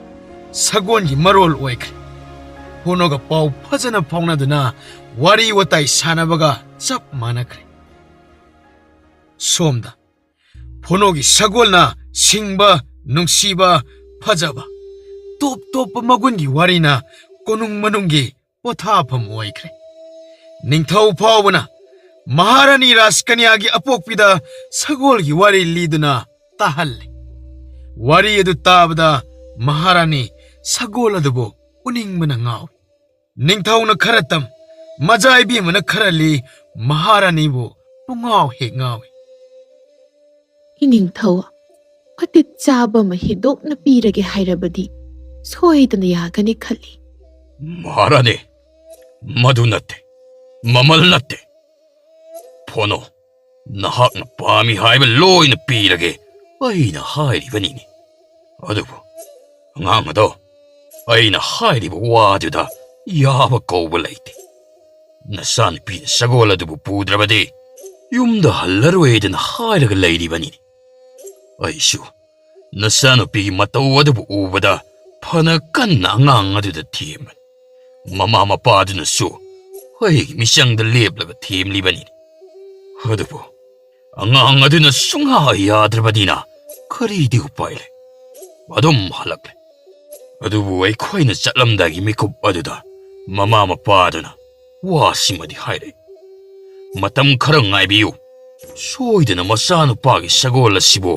ꯁꯒꯣꯜꯒꯤ ꯃꯔꯣꯜ ꯑꯣꯏꯈ꯭ꯔꯦ꯫ ꯐꯣꯅꯣꯒ ꯄꯥꯎ ꯐꯖꯅ ꯐꯥꯎꯅꯗꯨꯅ ꯋꯥꯔꯤ ꯋꯥꯇꯥꯏ ꯁꯥꯟꯅꯕꯒ ꯆꯞ ꯃꯥꯟꯅꯈ꯭ꯔꯦ꯫ ꯁꯣꯝꯗ ꯐꯣꯅꯣꯒꯤ ꯁꯒꯣꯜꯅ ꯁꯤꯡꯕ, ꯅꯨꯡꯁꯤꯕ, ꯐꯖꯕ, ꯇꯣꯞ ꯇꯣꯞꯄ ꯃꯒꯨꯟꯒꯤ ꯋꯥꯔꯤꯅ ꯀꯣꯅꯨꯡ ꯃꯅꯨꯡꯒꯤ ꯄꯣꯊꯥꯐꯝ ꯑꯣꯏꯈ꯭ꯔꯦ꯫ ꯅꯤꯡꯊꯧ ꯐꯥꯎꯕꯅ ꯃꯍꯥꯔꯥꯅꯤ ꯔꯥꯖꯀꯟꯌꯥꯒꯤ ꯑꯄꯣꯛꯄꯤꯗ ꯁꯒꯣꯜꯒꯤ ꯋꯥꯔꯤ ꯂꯤꯗꯨꯅ ꯇꯥꯍꯜꯂꯤ꯫ ꯋꯥꯔꯤ ꯑꯗꯨ ꯇꯥꯕꯗ ꯃꯍꯥꯔꯥꯅꯤ ꯁꯒꯣꯜ ꯑꯗꯨꯕꯨ ꯎꯅꯤꯡꯕꯅ ꯉꯥꯎꯏ꯫ ꯅꯤꯡꯊꯧꯅ ꯈꯔ ꯇꯝ, ꯃꯖꯥ ꯏꯕꯦꯝꯃꯅ ꯈꯔ ꯂꯤ, ꯃꯍꯥꯔꯥꯅꯤꯕꯨ ꯄꯨꯡꯉꯥꯎ ꯍꯦꯛ ꯉꯥꯎꯏ꯫ "ꯏꯅꯤꯡꯊꯧ, ꯃꯇꯤꯛ ꯆꯥꯕ ꯑꯃ ꯍꯦꯟꯗꯣꯛꯅ ꯄꯤꯔꯒꯦ ꯍꯥꯏꯔꯕꯗꯤ ꯁꯣꯏꯗꯅ ꯌꯥꯒꯅꯤ ꯈꯜꯂꯤ꯫" "ꯃꯍꯥꯔꯥꯅꯤ, ꯃꯗꯨ ꯅꯠꯇꯦ, ꯃꯃꯜ ꯅꯠꯇꯦ꯫ ꯐꯣꯅꯣ, ꯅꯍꯥꯛꯅ ꯄꯥꯝꯃꯤ ꯍꯥꯏꯕ ꯂꯣꯏꯅ ꯄꯤꯔꯒꯦ ꯑꯩꯅ ꯍꯥꯏꯔꯤꯕꯅꯤꯅꯦ꯫ ꯑꯗꯨꯕꯨ ꯑꯉꯥꯡ ꯑꯗꯣ, ꯑꯩꯅ ꯍꯥꯏꯔꯤꯕ ꯋꯥꯗꯨꯗ ꯌꯥꯕ ꯀꯧꯕ ꯂꯩꯇꯦ꯫ ꯅꯆꯥꯅꯨꯄꯤꯅ ꯁꯒꯣꯜ ꯑꯗꯨꯕꯨ ꯄꯨꯗ꯭ꯔꯕꯗꯤ ꯌꯨꯝꯗ ꯍꯜꯂꯔꯣꯏꯗꯅ ꯍꯥꯏꯔꯒ ꯂꯩꯔꯤꯕꯅꯤꯅꯦ꯫ ꯑꯩꯁꯨ ꯅꯆꯥꯅꯨꯄꯤꯒꯤ ꯃꯇꯧ ꯑꯗꯨꯕꯨ ꯎꯕꯗ ꯐꯅ ꯀꯟꯅ ꯑꯉꯥꯡ ꯑꯗꯨꯗ ꯊꯦꯝꯕꯅꯤ꯫ ꯃꯃꯥ ꯃꯄꯥꯗꯨꯅꯁꯨ ꯑꯩꯒꯤ ꯃꯤꯆꯪꯗ ꯂꯦꯞꯂꯒ ꯊꯦꯝꯂꯤꯕꯅꯤꯅꯦ꯫ ꯑꯗꯨꯕꯨ ꯑꯉꯥꯡ ꯑꯗꯨꯅ ꯁꯨꯡꯌꯥ ꯌꯥꯗ꯭ꯔꯕꯅꯤꯅ ꯀꯔꯤꯗꯤ ꯎꯄꯥꯏ ꯂꯩ? ꯑꯗꯨꯝ ꯍꯜꯂꯛꯂꯦ꯫ ꯑꯗꯨꯕꯨ ꯑꯩꯈꯣꯏꯅ ꯆꯠꯂꯝꯗꯥꯏꯒꯤ ꯃꯤꯀꯨꯞ ꯑꯗꯨꯗ ꯃꯃꯥ ꯃꯄꯥꯗꯨꯅ ꯋꯥꯁꯤꯃꯗꯤ ꯍꯥꯏꯔꯛꯏ꯫ "ꯃꯇꯝ ꯈꯔ ꯉꯥꯏꯕꯤꯌꯨ, ꯁꯣꯏꯗꯅ ꯃꯆꯥꯅꯨꯄꯥꯒꯤ ꯁꯒꯣꯜ ꯑꯁꯤꯕꯨ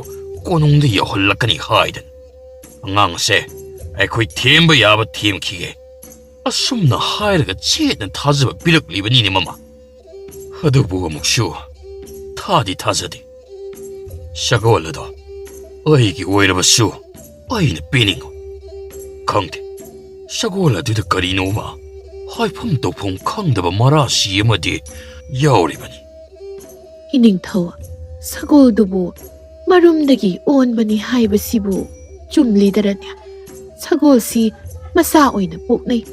ꯀꯣꯅꯨꯡꯗ ꯌꯧꯍꯜꯂꯛꯀꯅꯤ" ꯍꯥꯏꯗꯅ꯫ "ꯑꯉꯥꯡ ꯑꯁꯦ ꯑꯩꯈꯣꯏ ꯊꯦꯝꯕ ꯌꯥꯕ ꯊꯦꯝꯈꯤꯒꯦ"꯫ ꯑꯁꯨꯝꯅ ꯍꯥꯏꯔꯒ ꯆꯦꯠꯅ ꯊꯥꯖꯕ ꯄꯤꯔꯛꯂꯤꯕꯅꯤꯅꯦ ꯃꯃꯥ꯫ ꯑꯗꯨꯕꯨ ꯑꯃꯨꯛꯁꯨ ꯊꯥꯗꯤ ꯊꯥꯖꯗꯦ꯫ ꯁꯒꯣꯜ ꯑꯗꯣ ꯑꯩꯒꯤ ꯑꯣꯏꯔꯕꯁꯨ ꯑꯩꯅ ꯄꯤꯅꯤꯡꯉꯨ꯫ ꯈꯪꯗꯦ, ꯁꯒꯣꯜ ꯑꯗꯨꯗ ꯀꯔꯤꯅꯣꯃ ꯍꯥꯏꯐꯝ ꯇꯧꯐꯝ ꯈꯪꯗꯕ ꯃꯔꯥꯁꯤ ꯑꯃꯗꯤ ꯌꯥꯎꯔꯤꯕꯅꯤ꯫ "ꯏꯅꯤꯡꯊꯧ, ꯁꯒꯣꯜꯗꯨꯕꯨ ꯃꯔꯨꯝꯗꯒꯤ ꯑꯣꯟꯕꯅꯤ ꯍꯥꯏꯕꯁꯤꯕꯨ ꯆꯨꯝꯂꯤꯗꯔꯅꯦ? ꯁꯒꯣꯜꯁꯤ ꯃꯆꯥ ꯑꯣꯏꯅ ꯄꯣꯛꯅꯩ,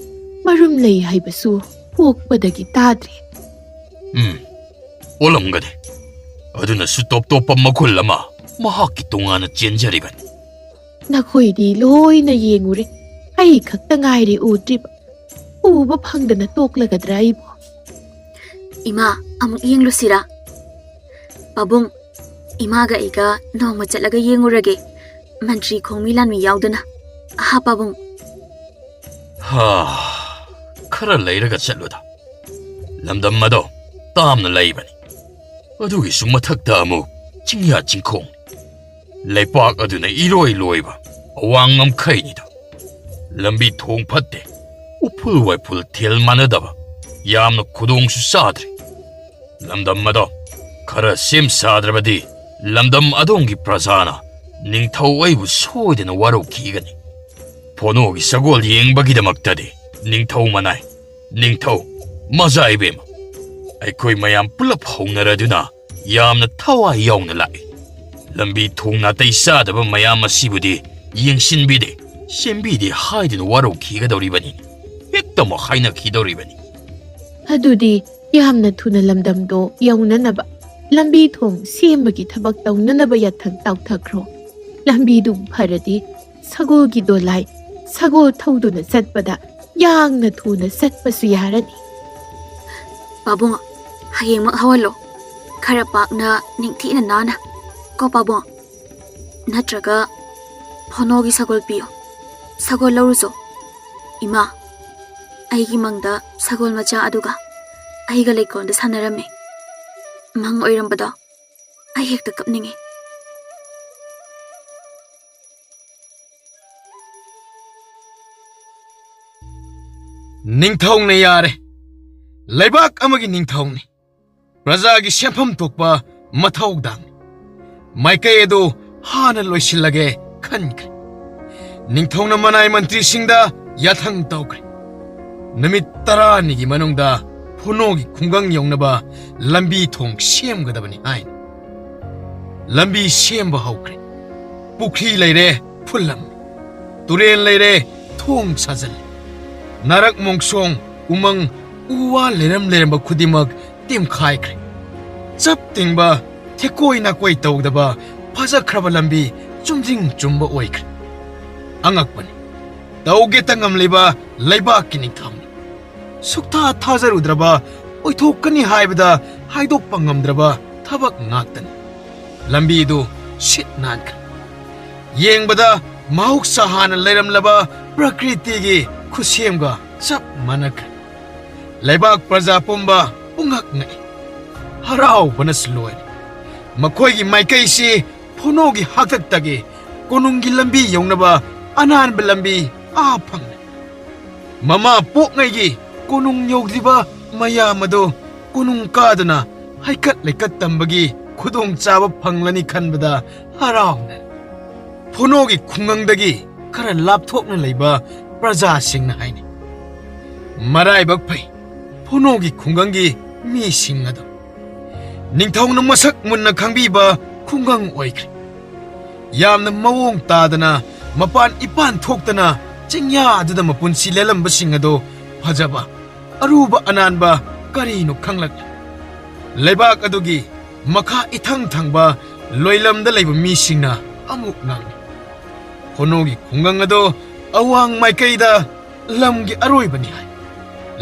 ꯃꯔꯨꯝ ꯂꯩ ꯍꯥꯏꯕꯁꯨ ꯄꯣꯛꯄꯗꯒꯤ ꯇꯥꯗ꯭ꯔꯤ"꯫ ꯎꯝ, ꯑꯣꯜꯂꯝꯒꯅꯤ꯫ ꯑꯗꯨꯅꯁꯨ ꯇꯣꯞ ꯇꯣꯞꯄ ꯃꯒꯨꯟ ꯑꯃ ꯃꯍꯥꯛꯀꯤ ꯇꯣꯉꯥꯟꯅ ꯆꯦꯟꯖꯔꯤꯕꯅꯤ꯫ "ꯅꯈꯣꯏꯗꯤ ꯂꯣꯏꯅ ꯌꯦꯡꯉꯨꯔꯦ, ꯑꯩ ꯈꯛꯇ ꯉꯥꯏꯔꯦ ꯎꯗ꯭ꯔꯤꯕ꯫ ꯎꯕ ꯐꯪꯗꯅ ꯇꯣꯛꯂꯒꯗ꯭ꯔꯥ ꯑꯩꯕꯨ?" "ꯏꯃꯥ, ꯑꯃꯨꯛ ꯌꯦꯡꯂꯨꯁꯤꯔꯥ?" "ꯄꯥꯕꯨꯡ, ꯏꯃꯥꯒ ꯑꯩꯒ ꯅꯣꯡꯃ ꯆꯠꯂꯒ ꯌꯦꯡꯉꯨꯔꯒꯦ, ꯃꯟꯇ꯭ꯔꯤ ꯈꯣꯡꯃꯤ ꯂꯥꯟꯃꯤ ꯌꯥꯎꯗꯅ꯫ ꯑꯍꯥ, ꯄꯥꯕꯨꯡ?" "ꯍꯥ, ꯈꯔ ꯂꯩꯔꯒ ꯆꯠꯂꯨꯗ꯫ ꯂꯝꯗꯝ ꯑꯗꯣ ꯇꯥꯝꯅ ꯂꯩꯕꯅꯤ꯫ ꯑꯗꯨꯒꯤꯁꯨ ꯃꯊꯛꯇ ꯑꯃꯨꯛ ꯆꯤꯡꯌꯥ ꯆꯤꯡꯈꯣꯡ꯫ ꯂꯩꯄꯥꯛ ꯑꯗꯨꯅ ꯏꯔꯣꯏ ꯂꯣꯏꯕ ꯑꯋꯥꯡ ꯉꯝꯈꯩꯅꯤꯗꯣ꯫ ꯂꯝꯕꯤ ꯊꯣꯡ ꯐꯠꯇꯦ, ꯎꯐꯨꯜ ꯋꯥꯏꯐꯨꯜ ꯊꯦꯜ ꯃꯥꯟꯅꯗꯕ, ꯌꯥꯝꯅ ꯈꯨꯗꯣꯡꯁꯨ ꯆꯥꯗ꯭ꯔꯦ꯫ ꯂꯝꯗꯝ ꯑꯗꯣ ꯈꯔ ꯁꯦꯝ ꯁꯥꯗ꯭ꯔꯕꯗꯤ ꯂꯝꯗꯝ ꯑꯗꯣꯝꯒꯤ ꯄ꯭ꯔꯖꯥꯅ ꯅꯤꯡꯊꯧ ꯑꯩꯕꯨ ꯁꯣꯏꯗꯅ ꯋꯥꯔꯧꯈꯤꯒꯅꯤ꯫ ꯐꯣꯅꯣꯒꯤ ꯁꯒꯣꯜ ꯌꯦꯡꯕꯒꯤꯗꯃꯛꯇꯗꯤ ꯅꯤꯡꯊꯧ ꯃꯅꯥꯏ, ꯅꯤꯡꯊꯧ ꯃꯖꯥ ꯏꯕꯦꯝꯃ, ꯑꯩꯈꯣꯏ ꯃꯌꯥꯝ ꯄꯨꯂꯞ ꯍꯧꯅꯔꯗꯨꯅ ꯌꯥꯝꯅ ꯊꯋꯥꯏ ꯌꯥꯎꯅ ꯂꯥꯛꯏ꯫ ꯂꯝꯕꯤ ꯊꯣꯡ ꯅꯥꯇꯩ ꯆꯥꯗꯕ ꯃꯌꯥꯝ ꯑꯁꯤꯕꯨꯗꯤ ꯌꯦꯡꯁꯤꯟꯕꯤꯗꯦ, ꯁꯦꯝꯕꯤꯗꯦ ꯍꯥꯏꯗꯨꯅ ꯋꯥꯔꯧꯈꯤꯒꯗꯧꯔꯤꯕꯅꯤ, ꯍꯦꯛꯇꯃꯛ ꯍꯥꯏꯅꯈꯤꯗꯧꯔꯤꯕꯅꯤ"꯫ "ꯑꯗꯨꯗꯤ ꯌꯥꯝꯅ ꯊꯨꯅ ꯂꯝꯗꯝꯗꯣ ꯌꯧꯅꯅꯕ ꯂꯝꯕꯤ ꯊꯣꯡ ꯁꯦꯝꯕꯒꯤ ꯊꯕꯛ ꯇꯧꯅꯅꯕ ꯌꯥꯊꯪ ꯇꯥꯎꯊꯈ꯭ꯔꯣ꯫ ꯂꯝꯕꯤꯗꯨ ꯐꯔꯗꯤ ꯁꯒꯣꯜꯒꯤ ꯗꯣꯂꯥꯏ ꯁꯒꯣꯜ ꯊꯧꯗꯨꯅ ꯆꯠꯄꯗ ꯌꯥꯡꯅ ꯊꯨꯅ ꯆꯠꯄꯁꯨ ꯌꯥꯔꯅꯤ"꯫ "ꯄꯥꯕꯨꯡ, ꯍꯌꯦꯡꯃꯛ ꯍꯧꯍꯜꯂꯣ꯫ ꯈꯔ ꯄꯥꯛꯅ, ꯅꯤꯡꯊꯤꯅ ꯅꯥꯟꯅ꯫ ꯀꯣ ꯄꯥꯕꯨꯡ? ꯅꯠꯇ꯭ꯔꯒ ꯐꯣꯅꯣꯒꯤ ꯁꯒꯣꯜ ꯄꯤꯌꯣ"꯫ ꯁꯒꯣꯜ ꯂꯧꯔꯨꯆꯣ꯫ ꯏꯃꯥ, ꯑꯩꯒꯤ ꯃꯪꯗ ꯁꯒꯣꯜ ꯃꯆꯥ ꯑꯗꯨꯒ ꯑꯩꯒ ꯂꯩꯀꯣꯜꯗ ꯁꯥꯟꯅꯔꯝꯃꯤ꯫ ꯃꯪ ꯑꯣꯏꯔꯝꯕꯗꯣ ꯑꯩ ꯍꯦꯛꯇ ꯀꯞꯅꯤꯡꯉꯤ꯫ ꯅꯤꯡꯊꯧꯅ ꯌꯥꯔꯦ꯫ ꯂꯩꯕꯥꯛ ꯑꯃꯒꯤ ꯅꯤꯡꯊꯧꯅꯤ꯫ ꯄ꯭ꯔꯖꯥꯒꯤ ꯁꯦꯟꯐꯝ ꯊꯣꯛꯄ ꯃꯊꯧꯗꯥꯡꯅꯤ꯫ ꯃꯥꯏꯀꯩ ꯑꯗꯨ ꯍꯥꯟꯅ ꯂꯣꯏꯁꯤꯜꯂꯒꯦ ꯈꯟꯈ꯭ꯔꯦ꯫ ꯅꯤꯡꯊꯧꯅ ꯃꯅꯥꯏ ꯃꯟꯇ꯭ꯔꯤꯁꯤꯡꯗ ꯌꯥꯊꯪ ꯇꯧꯈ꯭ꯔꯦ꯫ ꯅꯨꯃꯤꯠ ꯇꯔꯥꯅꯤꯒꯤ ꯃꯅꯨꯡꯗ ꯐꯣꯅꯣꯒꯤ ꯈꯨꯡꯒꯪ ꯌꯧꯅꯕ ꯂꯝꯕꯤ ꯊꯣꯡ ꯁꯦꯝꯒꯗꯕꯅꯤ ꯍꯥꯏꯅ꯫ ꯂꯝꯕꯤ ꯁꯦꯝꯕ ꯍꯧꯈ꯭ꯔꯦ꯫ ꯄꯨꯈ꯭ꯔꯤ ꯂꯩꯔꯦ, ꯐꯨꯜꯂꯝꯃꯤ꯫ ꯇꯨꯔꯦꯜ ꯂꯩꯔꯦ, ꯊꯣꯡ ꯁꯥꯖꯜꯂꯦ꯫ ꯅꯥꯔꯛ ꯃꯣꯡꯁꯣꯡ, ꯎꯃꯪ, ꯎ ꯋꯥ ꯂꯩꯔꯝ ꯂꯩꯔꯝꯕ ꯈꯨꯗꯤꯡꯃꯛ ꯇꯦꯝꯈꯥꯏꯈ꯭ꯔꯦ꯫ ꯆꯞ ꯇꯤꯡꯕ, ꯊꯦꯀꯣꯏ ꯅꯥꯀꯣꯏ ꯇꯧꯗꯕ ꯐꯖꯈ꯭ꯔꯕ ꯂꯝꯕꯤ ꯆꯨꯝꯗ꯭ꯔꯤꯡ ꯆꯨꯝꯕ ꯑꯣꯏꯈ꯭ꯔꯦ꯫ ꯑꯉꯛꯄꯅꯤ꯫ ꯇꯧꯒꯦꯇ ꯉꯝꯂꯤꯕ ꯂꯩꯕꯥꯛꯀꯤ ꯅꯤꯡꯊꯧꯅꯤ꯫ ꯁꯨꯛꯊꯥ ꯊꯥꯖꯔꯨꯗ꯭ꯔꯕ, ꯑꯣꯏꯊꯣꯛꯀꯅꯤ ꯍꯥꯏꯕꯗ ꯍꯥꯏꯗꯣꯛꯄ ꯉꯝꯗ꯭ꯔꯕ ꯊꯕꯛ ꯉꯥꯛꯇꯅꯤ꯫ ꯂꯝꯕꯤꯗꯨ ꯁꯤꯠ ꯅꯥꯟꯈ꯭ꯔꯦ꯫ ꯌꯦꯡꯕꯗ ꯃꯍꯧꯁꯥ ꯍꯥꯟꯅ ꯂꯩꯔꯝꯂꯕ ꯄ꯭ꯔꯀ꯭ꯔꯤꯇꯤꯒꯤ ꯈꯨꯠꯁꯦꯝꯒ ꯆꯞ ꯃꯥꯟꯅꯈ꯭ꯔꯦ꯫ ꯂꯩꯕꯥꯛ ꯄ꯭ꯔꯖꯥ ꯄꯨꯝꯕ ꯄꯨꯡꯉꯛ ꯉꯛꯏ꯫ ꯍꯔꯥꯎꯕꯅꯁꯨ ꯂꯣꯏꯔꯦ꯫ ꯃꯈꯣꯏꯒꯤ ꯃꯥꯏꯀꯩꯁꯤ ꯐꯣꯅꯣꯒꯤ ꯍꯥꯛꯇꯛꯇꯒꯤ ꯀꯣꯅꯨꯡꯒꯤ ꯂꯝꯕꯤ ꯌꯧꯅꯕ ꯑꯅꯥꯟꯕ ꯂꯝꯕꯤ ꯑꯥ ꯐꯪꯂꯦ꯫ ꯃꯃꯥ ꯄꯣꯛꯉꯩꯒꯤ ꯀꯣꯅꯨꯡ ꯌꯧꯗ꯭ꯔꯤꯕ ꯃꯌꯥꯝ ꯑꯗꯨ ꯀꯣꯅꯨꯡ ꯀꯥꯗꯨꯅ ꯍꯩꯀꯠ ꯂꯩꯀꯠ ꯇꯝꯕꯒꯤ ꯈꯨꯗꯣꯡꯆꯥꯕ ꯐꯪꯂꯅꯤ ꯈꯟꯕꯗ ꯍꯔꯥꯎꯅ ꯐꯣꯅꯣꯒꯤ ꯈꯨꯡꯒꯪꯗꯒꯤ ꯈꯔ ꯂꯥꯞꯊꯣꯛꯅ ꯂꯩꯕ ꯄ꯭ꯔꯖꯥꯁꯤꯡꯅ ꯍꯥꯏꯅꯩ꯫ ꯃꯔꯥꯏꯕꯛ ꯐꯩ, ꯐꯣꯅꯣꯒꯤ ꯈꯨꯡꯒꯪꯒꯤ ꯃꯤꯁꯤꯡ ꯑꯗꯨ꯫ ꯅꯤꯡꯊꯧꯅ ꯃꯁꯛ ꯃꯨꯟꯅ ꯈꯪꯕꯤꯕ ꯈꯨꯡꯒꯪ ꯑꯣꯏꯈ꯭ꯔꯦ꯫ ꯌꯥꯝꯅ ꯃꯑꯣꯡ ꯇꯥꯗꯅ ꯃꯄꯥꯟ ꯏꯄꯥꯟ ꯊꯣꯛꯇꯅ ꯆꯤꯡꯌꯥ ꯑꯗꯨꯗ ꯃꯄꯨꯟꯁꯤ ꯂꯦꯜꯂꯝꯕꯁꯤꯡ ꯑꯗꯨ ꯐꯖꯕ, ꯑꯔꯨꯕ ꯑꯅꯥꯟꯕ ꯀꯔꯤꯅꯣ ꯈꯪꯂꯛꯂꯦ꯫ ꯂꯩꯕꯥꯛ ꯑꯗꯨꯒꯤ ꯃꯈꯥ ꯏꯊꯪ ꯊꯪꯕ ꯂꯣꯏꯂꯝꯗ ꯂꯩꯕ ꯃꯤꯁꯤꯡꯅ ꯑꯃꯨꯛ ꯉꯥꯡꯂꯤ꯫ ꯐꯣꯅꯣꯒꯤ ꯈꯨꯡꯒꯪ ꯑꯗꯨ ꯑꯋꯥꯡ ꯃꯥꯏꯀꯩꯗ ꯂꯝꯒꯤ ꯑꯔꯣꯏꯕꯅꯤ ꯍꯥꯏ꯫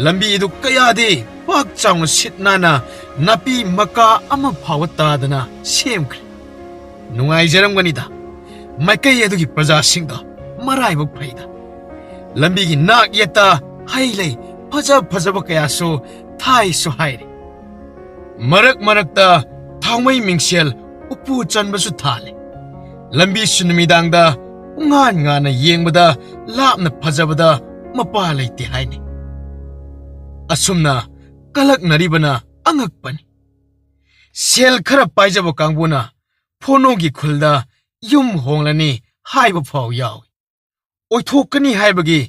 ꯂꯝꯕꯤ ꯑꯗꯨ ꯀꯌꯥꯗꯤ ꯄꯥꯛ ꯆꯥꯎꯅ ꯁꯤꯠ ꯅꯥꯟꯅ ꯅꯥꯄꯤ ꯃꯀꯥ ꯑꯃ ꯐꯥꯎꯕ ꯇꯥꯗꯅ ꯁꯦꯝꯈ꯭ꯔꯦ꯫ ꯅꯨꯡꯉꯥꯏꯖꯔꯝꯒꯅꯤꯗ ꯃꯥꯏꯀꯩ ꯑꯗꯨꯒꯤ ꯄ꯭ꯔꯖꯥꯁꯤꯡꯗꯣ, ꯃꯔꯥꯏꯕꯛ ꯐꯩꯗ꯫ ꯂꯝꯕꯤꯒꯤ ꯅꯥꯛ ꯌꯦꯠꯇ ꯍꯩ ꯂꯩ ꯐꯖ ꯐꯖꯕ ꯀꯌꯥꯁꯨ ꯊꯥꯏꯁꯨ ꯍꯥꯏꯔꯤ꯫ ꯃꯔꯛ ꯃꯔꯛꯇ ꯊꯥꯎꯃꯩ ꯃꯤꯡꯁꯦꯜ ꯎꯄꯨ ꯆꯟꯕꯁꯨ ꯊꯥꯜꯂꯤ꯫ ꯂꯝꯕꯤꯁꯨ ꯅꯨꯃꯤꯗꯥꯡꯗ ꯄꯨꯡꯉꯥꯟ ꯉꯥꯟꯅ ꯌꯦꯡꯕꯗ ꯂꯥꯞꯅ ꯐꯖꯕꯗ ꯃꯄꯥ ꯂꯩꯇꯦ ꯍꯥꯏꯅꯩ꯫ ꯑꯁꯨꯝꯅ ꯀꯂꯛꯅꯔꯤꯕꯅ ꯑꯉꯛꯄꯅꯤ꯫ ꯁꯦꯜ ꯈꯔ ꯄꯥꯏꯖꯕ ꯀꯥꯡꯕꯨꯅ ꯐꯣꯅꯣꯒꯤ ꯈꯨꯜꯗ ꯌꯨꯝ ꯍꯣꯡꯂꯅꯤ ꯍꯥꯏꯕ ꯐꯥꯎ ꯌꯥꯎꯏ꯫ ꯑꯣꯏꯊꯣꯛꯀꯅꯤ ꯍꯥꯏꯕꯒꯤ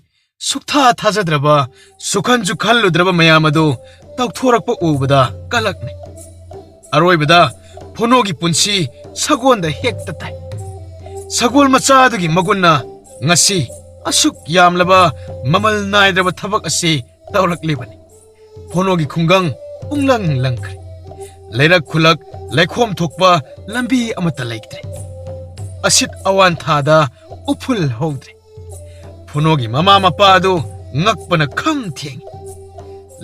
ꯁꯨꯛꯊꯥ ꯊꯥꯖꯗ꯭ꯔꯕ, ꯁꯨꯈꯟꯁꯨ ꯈꯜꯂꯨꯗ꯭ꯔꯕ ꯃꯌꯥꯝ ꯑꯗꯨ ꯇꯧꯊꯣꯔꯛꯄ ꯎꯕꯗ ꯀꯂꯛꯅꯩ꯫ ꯑꯔꯣꯏꯕꯗ ꯐꯣꯅꯣꯒꯤ ꯄꯨꯟꯁꯤ ꯁꯒꯣꯜꯗ ꯍꯦꯛꯇ ꯇꯥꯏ꯫ ꯁꯒꯣꯜ ꯃꯆꯥ ꯑꯗꯨꯒꯤ ꯃꯒꯨꯟꯅ ꯉꯁꯤ ꯑꯁꯨꯛ ꯌꯥꯝꯂꯕ ꯃꯃꯜ ꯅꯥꯏꯗ꯭ꯔꯕ ꯊꯕꯛ ꯑꯁꯤ ꯇꯧꯔꯛꯂꯤꯕꯅꯤ꯫ ꯐꯣꯅꯣꯒꯤ ꯈꯨꯡꯒꯪ ꯄꯨꯡꯂꯪ ꯂꯪꯈ꯭ꯔꯦ꯫ ꯂꯩꯔꯛ ꯈꯨꯂꯛ ꯂꯩꯈꯣꯝ ꯊꯣꯛꯄ ꯂꯝꯕꯤ ꯑꯃꯠꯇ ꯂꯩꯇ꯭ꯔꯦ꯫ ꯑꯁꯤꯠ ꯑꯋꯥꯟ ꯊꯥꯗ ꯎꯐꯨꯜ ꯍꯧꯗ꯭ꯔꯦ꯫ ꯐꯣꯅꯣꯒꯤ ꯃꯃꯥ ꯃꯄꯥ ꯑꯗꯨ ꯉꯛꯄꯅ ꯈꯝ ꯊꯦꯡꯏ꯫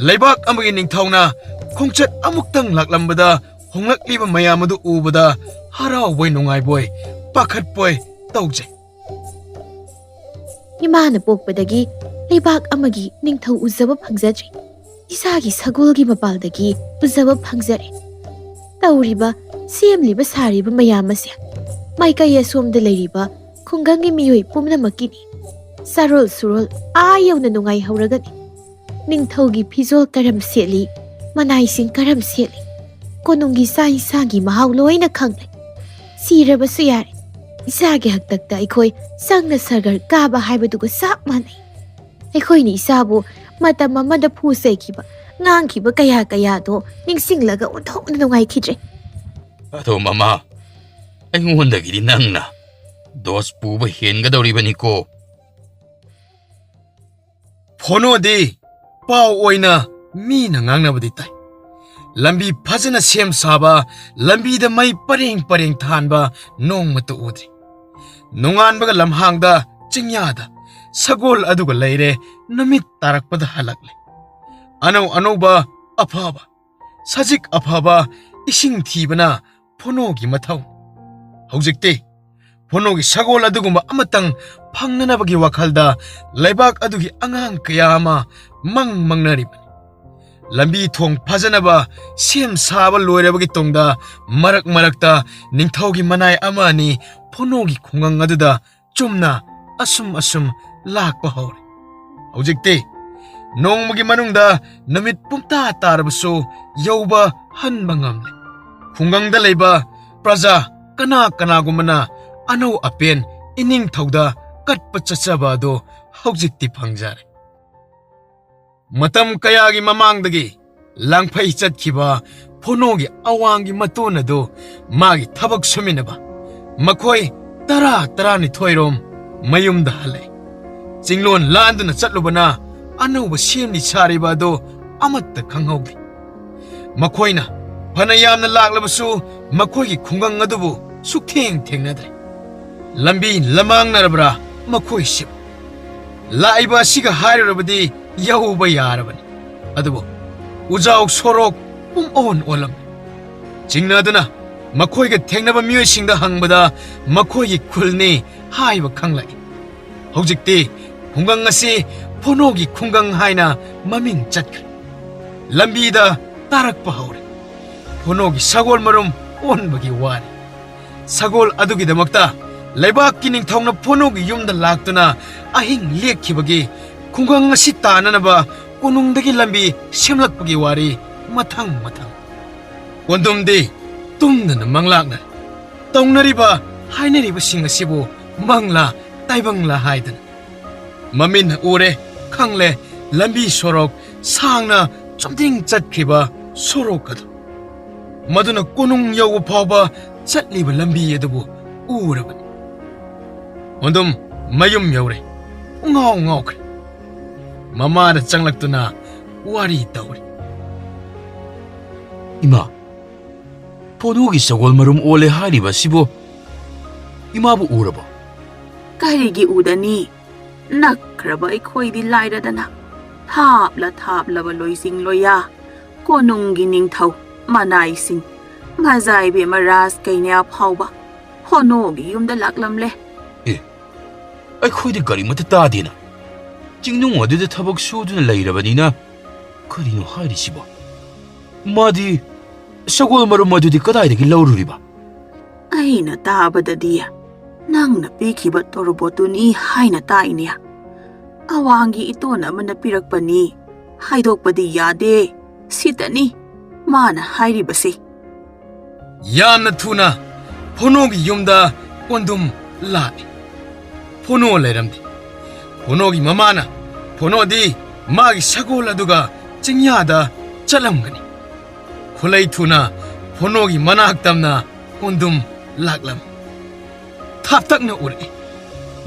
ꯂꯩꯕꯥꯛ ꯑꯃꯒꯤ ꯅꯤꯡꯊꯧꯅ ꯈꯣꯡꯆꯠ ꯑꯃꯨꯛꯇꯪ ꯂꯥꯛꯂꯝꯕꯗ ꯍꯣꯡꯂꯛꯂꯤꯕ ꯃꯌꯥꯝ ꯑꯗꯨ ꯎꯕꯗ ꯍꯔꯥꯎꯕꯣꯏ ꯅꯨꯡꯉꯥꯏꯕꯣꯏ ꯄꯥꯈꯠꯄꯣꯏ ꯇꯧꯖꯩ꯫ ꯏꯃꯥꯅ ꯄꯣꯛꯄꯗꯒꯤ ꯂꯩꯕꯥꯛ ꯑꯃꯒꯤ ꯅꯤꯡꯊꯧ ꯎꯖꯕ ꯐꯪꯖꯗ꯭ꯔꯤ꯫ ꯏꯁꯥꯒꯤ ꯁꯒꯣꯜꯒꯤ ꯃꯄꯥꯜꯗꯒꯤ ꯎꯖꯕ ꯐꯪꯖꯔꯦ꯫ ꯇꯧꯔꯤꯕ, ꯁꯦꯝꯂꯤꯕ, ꯁꯥꯔꯤꯕ ꯃꯌꯥꯝ ꯑꯁꯦ ꯃꯥꯏꯀꯩ ꯑꯁꯣꯝꯗ ꯂꯩꯔꯤꯕ ꯈꯨꯡꯒꯪꯒꯤ ꯃꯤꯑꯣꯏ ꯄꯨꯝꯅꯃꯛꯀꯤꯅꯤ꯫ ꯆꯥꯔꯣꯜ ꯁꯨꯔꯣꯜ ꯑꯥ ꯌꯧꯅ ꯅꯨꯡꯉꯥꯏꯍꯧꯔꯒꯅꯤ꯫ ꯅꯤꯡꯊꯧꯒꯤ ꯐꯤꯖꯣꯜ ꯀꯔꯝ ꯁꯦꯠꯂꯤ, ꯃꯅꯥꯏꯁꯤꯡ ꯀꯔꯝ ꯁꯦꯠꯂꯤ, ꯀꯣꯅꯨꯡꯒꯤ ꯆꯥꯛ ꯏꯟꯁꯥꯡꯒꯤ ꯃꯍꯥꯎ ꯂꯣꯏꯅ ꯈꯪꯂꯦ꯫ ꯁꯤꯔꯕꯁꯨ ꯌꯥꯔꯦ, ꯏꯆꯥꯒꯤ ꯍꯥꯛꯇꯛꯇ ꯑꯩꯈꯣꯏ ꯆꯪꯅ ꯁꯒꯔ ꯀꯥꯕ ꯍꯥꯏꯕꯗꯨꯒ ꯆꯞ ꯃꯥꯟꯅꯩ꯫ ꯑꯩꯈꯣꯏꯅ ꯏꯆꯥꯕꯨ ꯃꯇꯝ ꯑꯃꯗ ꯐꯨ ꯆꯩꯈꯤꯕ, ꯉꯥꯡꯈꯤꯕ ꯀꯌꯥ ꯀꯌꯥꯗꯣ ꯅꯤꯡꯁꯤꯡꯂꯒ ꯑꯣꯟꯊꯣꯛꯅ ꯅꯨꯡꯉꯥꯏꯈꯤꯗ꯭ꯔꯦ꯫ ꯑꯗꯣ ꯃꯃꯥ, ꯑꯩꯉꯣꯟꯗꯒꯤꯗꯤ ꯅꯪꯅ ꯗꯣꯁ ꯄꯨꯕ ꯍꯦꯟꯒꯗꯧꯔꯤꯕꯅꯤꯀꯣ꯫ ꯐꯣꯅꯣꯗꯤ ꯄꯥꯎ ꯑꯣꯏꯅ ꯃꯤꯅ ꯉꯥꯡꯅꯕꯗꯤ ꯇꯥꯏ꯫ ꯂꯝꯕꯤ ꯐꯖꯅ ꯁꯦꯝ ꯁꯥꯕ, ꯂꯝꯕꯤꯗ ꯃꯩ ꯄꯔꯦꯡ ꯄꯔꯦꯡ ꯊꯥꯟꯕ ꯅꯣꯡꯃꯇ ꯎꯗ꯭ꯔꯤ꯫ ꯅꯣꯡꯉꯥꯟꯕꯒ ꯂꯝꯍꯥꯡꯗ, ꯆꯤꯡꯌꯥꯗ ꯁꯒꯣꯜ ꯑꯗꯨꯒ ꯂꯩꯔꯦ, ꯅꯨꯃꯤꯠ ꯇꯥꯔꯛꯄꯗ ꯍꯜꯂꯛꯂꯦ꯫ ꯑꯅꯧ ꯑꯅꯧꯕ ꯑꯐꯕ, ꯁꯖꯤꯛ ꯑꯐꯕ, ꯏꯁꯤꯡ ꯊꯤꯕꯅ ꯐꯣꯅꯣꯒꯤ ꯃꯊꯧ꯫ ꯍꯧꯖꯤꯛꯇꯤ ꯐꯣꯅꯣꯒꯤ ꯁꯒꯣꯜ ꯑꯗꯨꯒꯨꯝꯕ ꯑꯃꯇꯪ ꯐꯪꯅꯅꯕꯒꯤ ꯋꯥꯈꯜꯗ ꯂꯩꯕꯥꯛ ꯑꯗꯨꯒꯤ ꯑꯉꯥꯡ ꯀꯌꯥ ꯑꯃ ꯃꯪ ꯃꯪꯅꯔꯤꯕꯅꯤ꯫ ꯂꯝꯕꯤ ꯊꯣꯡ ꯐꯖꯅꯕ ꯁꯦꯝ ꯁꯥꯕ ꯂꯣꯏꯔꯕꯒꯤ ꯇꯨꯡꯗ ꯃꯔꯛ ꯃꯔꯛꯇ ꯅꯤꯡꯊꯧꯒꯤ ꯃꯅꯥꯏ ꯑꯃ ꯑꯅꯤ ꯐꯣꯅꯣꯒꯤ ꯈꯨꯡꯒꯪ ꯑꯗꯨꯗ ꯆꯨꯝꯅ ꯑꯁꯨꯝ ꯑꯁꯨꯝ ꯂꯥꯛꯄ ꯍꯧꯔꯦ꯫ ꯍꯧꯖꯤꯛꯇꯤ ꯅꯣꯡꯃꯒꯤ ꯃꯅꯨꯡꯗ ꯅꯨꯃꯤꯠ ꯄꯨꯝꯇꯥ ꯇꯥꯔꯕꯁꯨ ꯌꯧꯕ ꯍꯟꯕ ꯉꯝꯂꯦ꯫ ꯈꯨꯡꯒꯪꯗ ꯂꯩꯕ ꯄ꯭ꯔꯖꯥ ꯀꯅꯥ ꯀꯅꯥꯒꯨꯝꯕꯅ ꯑꯅꯧ ꯑꯄꯦꯟ ꯏꯅꯤꯡꯊꯧꯗ ꯀꯠꯄ ꯆꯠꯆꯕ ꯑꯗꯨ ꯍꯧꯖꯤꯛꯇꯤ ꯐꯪꯖꯔꯦ꯫ ꯃꯇꯝ ꯀꯌꯥꯒꯤ ꯃꯃꯥꯡꯗꯒꯤ ꯂꯥꯡꯐꯩ ꯆꯠꯈꯤꯕ ꯐꯣꯅꯣꯒꯤ ꯑꯋꯥꯡꯒꯤ ꯃꯇꯣꯟ ꯑꯗꯨ ꯃꯥꯒꯤ ꯊꯕꯛ ꯁꯨꯃꯤꯟꯅꯕ ꯃꯈꯣꯏ ꯇꯔꯥ ꯇꯔꯥꯅꯤꯊꯣꯏꯔꯣꯝ ꯃꯌꯨꯝꯗ ꯍꯜꯂꯛꯏ꯫ ꯆꯤꯡꯂꯣꯟ ꯂꯥꯟꯗꯨꯅ ꯆꯠꯂꯨꯕꯅ ꯑꯅꯧꯕ ꯁꯦꯝꯂꯤ ꯁꯥꯔꯤꯕ ꯑꯗꯨ ꯑꯃꯠꯇ ꯈꯪꯍꯧꯗꯦ꯫ ꯃꯈꯣꯏꯅ ꯐꯅ ꯌꯥꯝꯅ ꯂꯥꯛꯂꯕꯁꯨ ꯃꯈꯣꯏꯒꯤ ꯈꯨꯡꯒꯪ ꯑꯗꯨꯕꯨ ꯁꯨꯛꯊꯦꯡ ꯊꯦꯡꯅꯗ꯭ꯔꯦ꯫ ꯂꯝꯕꯤ ꯂꯃꯥꯡꯅꯔꯕ꯭ꯔꯥ ꯃꯈꯣꯏꯁꯤꯕꯨ? ꯂꯥꯛꯏꯕ ꯑꯁꯤꯒ ꯍꯥꯏꯔꯨꯔꯕꯗꯤ ꯌꯧꯕ ꯌꯥꯔꯕꯅꯤ꯫ ꯑꯗꯨꯕꯨ ꯎꯖꯥꯎ ꯁꯣꯔꯣꯛ ꯄꯨꯝꯑꯣꯟ ꯑꯣꯜꯂꯝꯃꯤ꯫ ꯆꯤꯡꯅꯗꯨꯅ ꯃꯈꯣꯏꯒ ꯊꯦꯡꯅꯕ ꯃꯤꯑꯣꯏꯁꯤꯡꯗ ꯍꯪꯕꯗ ꯃꯈꯣꯏꯒꯤ ꯈꯨꯜꯅꯤ ꯍꯥꯏꯕ ꯈꯪꯂꯛꯏ꯫ ꯍꯧꯖꯤꯛꯇꯤ ꯈꯨꯡꯒꯪ ꯑꯁꯤ ꯐꯣꯅꯣꯒꯤ ꯈꯨꯡꯒꯪ ꯍꯥꯏꯅ ꯃꯃꯤꯡ ꯆꯠꯈ꯭ꯔꯦ꯫ ꯂꯝꯕꯤꯗ ꯇꯥꯔꯛꯄ ꯍꯧꯔꯦ꯫ ꯐꯣꯅꯣꯒꯤ ꯁꯒꯣꯜ ꯃꯔꯨꯝ ꯑꯣꯟꯕꯒꯤ ꯋꯥꯔꯤ꯫ ꯁꯒꯣꯜ ꯑꯗꯨꯒꯤꯗꯃꯛꯇ ꯂꯩꯕꯥꯛꯀꯤ ꯅꯤꯡꯊꯧꯅ ꯐꯣꯅꯣꯒꯤ ꯌꯨꯝꯗ ꯂꯥꯛꯇꯨꯅ ꯑꯍꯤꯡ ꯂꯦꯛꯈꯤꯕꯒꯤ ꯈꯨꯡꯒꯪ ꯑꯁꯤ ꯇꯥꯅꯅꯕ ꯀꯣꯅꯨꯡꯗꯒꯤ ꯂꯝꯕꯤ ꯁꯦꯝꯂꯛꯄꯒꯤ ꯋꯥꯔꯤ ꯃꯊꯪ ꯃꯊꯪ꯫ ꯀꯣꯟꯗꯨꯝꯗꯤ ꯇꯨꯝꯗꯅ ꯃꯪꯂꯥꯛꯅꯔꯦ꯫ ꯇꯧꯅꯔꯤꯕ ꯍꯥꯏꯅꯔꯤꯕꯁꯤꯡ ꯑꯁꯤꯕꯨ ꯃꯪꯂꯥ ꯇꯥꯏꯕꯪꯂꯥ ꯍꯥꯏꯗꯅ ꯃꯃꯤꯠꯅ ꯎꯔꯦ, ꯈꯪꯂꯦ, ꯂꯝꯕꯤ ꯁꯣꯔꯣꯛ ꯁꯥꯡꯅ ꯆꯨꯝꯗꯤꯡ ꯆꯠꯈ꯭ꯔꯤꯕ ꯁꯣꯔꯣꯛ ꯑꯗꯨ꯫ ꯃꯗꯨꯅ ꯀꯣꯅꯨꯡ ꯌꯧꯕ ꯐꯥꯎꯕ ꯆꯠꯂꯤꯕ ꯂꯝꯕꯤ ꯑꯗꯨꯕꯨ ꯎꯔꯕꯅꯤ꯫ ꯑꯗꯨꯝ ꯃꯌꯨꯝ ꯌꯧꯔꯦ꯫ ꯄꯨꯡꯉꯥꯎ ꯉꯥꯎꯈ꯭ꯔꯦ꯫ ꯃꯃꯥꯗ ꯆꯪꯂꯛꯇꯨꯅ ꯋꯥꯔꯤ ꯇꯧꯔꯤ꯫ "ꯏꯃꯥ, ꯐꯣꯅꯣꯒꯤ ꯁꯒꯣꯜ ꯃꯔꯨꯝ ꯑꯣꯜꯂꯦ ꯍꯥꯏꯔꯤꯕ ꯑꯁꯤꯕꯨ ꯏꯃꯥꯕꯨ ꯎꯔꯕꯣ?" "ꯀꯔꯤꯒꯤ ꯎꯗꯅꯤ? ꯅꯛꯈ꯭ꯔꯕ ꯑꯩꯈꯣꯏꯗꯤ ꯂꯥꯏꯔꯗꯅ ꯊꯥꯞꯂ ꯊꯥꯞꯂꯕ ꯂꯣꯏꯖꯤꯡ ꯂꯣꯏꯌꯥ, ꯀꯣꯅꯨꯡꯒꯤ ꯅꯤꯡꯊꯧ, ꯃꯅꯥꯏꯁꯤꯡ, ꯃꯖꯥꯏꯕꯦꯝꯃ ꯔꯥꯖ ꯀꯩꯅ꯭ꯌꯥ ꯐꯥꯎꯕ ꯐꯣꯅꯣꯒꯤ ꯌꯨꯝꯗ ꯂꯥꯛꯂꯝꯂꯦ꯫ ꯑꯦ, ꯑꯩꯈꯣꯏꯗꯤ ꯀꯔꯤꯃꯠꯇ ꯇꯥꯗꯦꯅ꯫ ꯆꯤꯡꯅꯨꯡ ꯑꯗꯨꯗ ꯊꯕꯛ ꯁꯨꯗꯨꯅ ꯂꯩꯔꯕꯅꯤꯅ ꯀꯔꯤꯅꯣ ꯍꯥꯏꯔꯤꯁꯤꯕꯣ? ꯃꯥꯗꯤ ꯁꯒꯣꯜ ꯃꯔꯨꯝ ꯑꯗꯨꯗꯤ ꯀꯗꯥꯏꯗꯒꯤ ꯂꯧꯔꯨꯔꯤꯕ? ꯑꯩꯅ ꯇꯥꯕꯗꯗꯤ ꯅꯪꯅ ꯄꯤꯈꯤꯕ ꯇꯣꯔꯕꯣꯠꯇꯨꯅꯤ ꯍꯥꯏꯅ ꯇꯥꯏꯅꯦ꯫ ꯑꯋꯥꯡꯒꯤ ꯏꯇꯣꯟ ꯑꯃꯅ ꯄꯤꯔꯛꯄꯅꯤ, ꯍꯥꯏꯗꯣꯛꯄꯗꯤ ꯌꯥꯗꯦ꯫ ꯁꯤꯇꯅꯤ ꯃꯥꯅ ꯍꯥꯏꯔꯤꯕꯁꯤ꯫ ꯌꯥꯝꯅ ꯊꯨꯅ ꯐꯣꯅꯣꯒꯤ ꯌꯨꯝꯗ ꯀꯣꯟꯗꯨꯝ ꯂꯥꯛꯏ꯫ ꯐꯣꯅꯣ ꯂꯩꯔꯝꯗꯦ꯫ ꯐꯣꯅꯣꯒꯤ ꯃꯃꯥꯅ ꯐꯣꯅꯣꯗꯤ ꯃꯥꯒꯤ ꯁꯒꯣꯜ ꯑꯗꯨꯒ ꯆꯤꯡꯌꯥꯗ ꯆꯠꯂꯝꯒꯅꯤ꯫ ꯈꯨꯂꯩ ꯊꯨꯅ ꯐꯣꯅꯣꯒꯤ ꯃꯅꯥꯛ ꯇꯝꯅ ꯀꯣꯟꯗꯨꯝ ꯂꯥꯛꯂꯝꯃꯤ꯫ ꯊꯥꯞꯇꯛꯅ ꯎꯔꯛꯏ꯫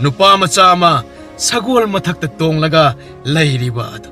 ꯅꯨꯄꯥ ꯃꯆꯥ ꯑꯃ ꯁꯒꯣꯜ ꯃꯊꯛꯇ ꯇꯣꯡꯂꯒ ꯂꯩꯔꯤꯕ ꯑꯗꯨ꯫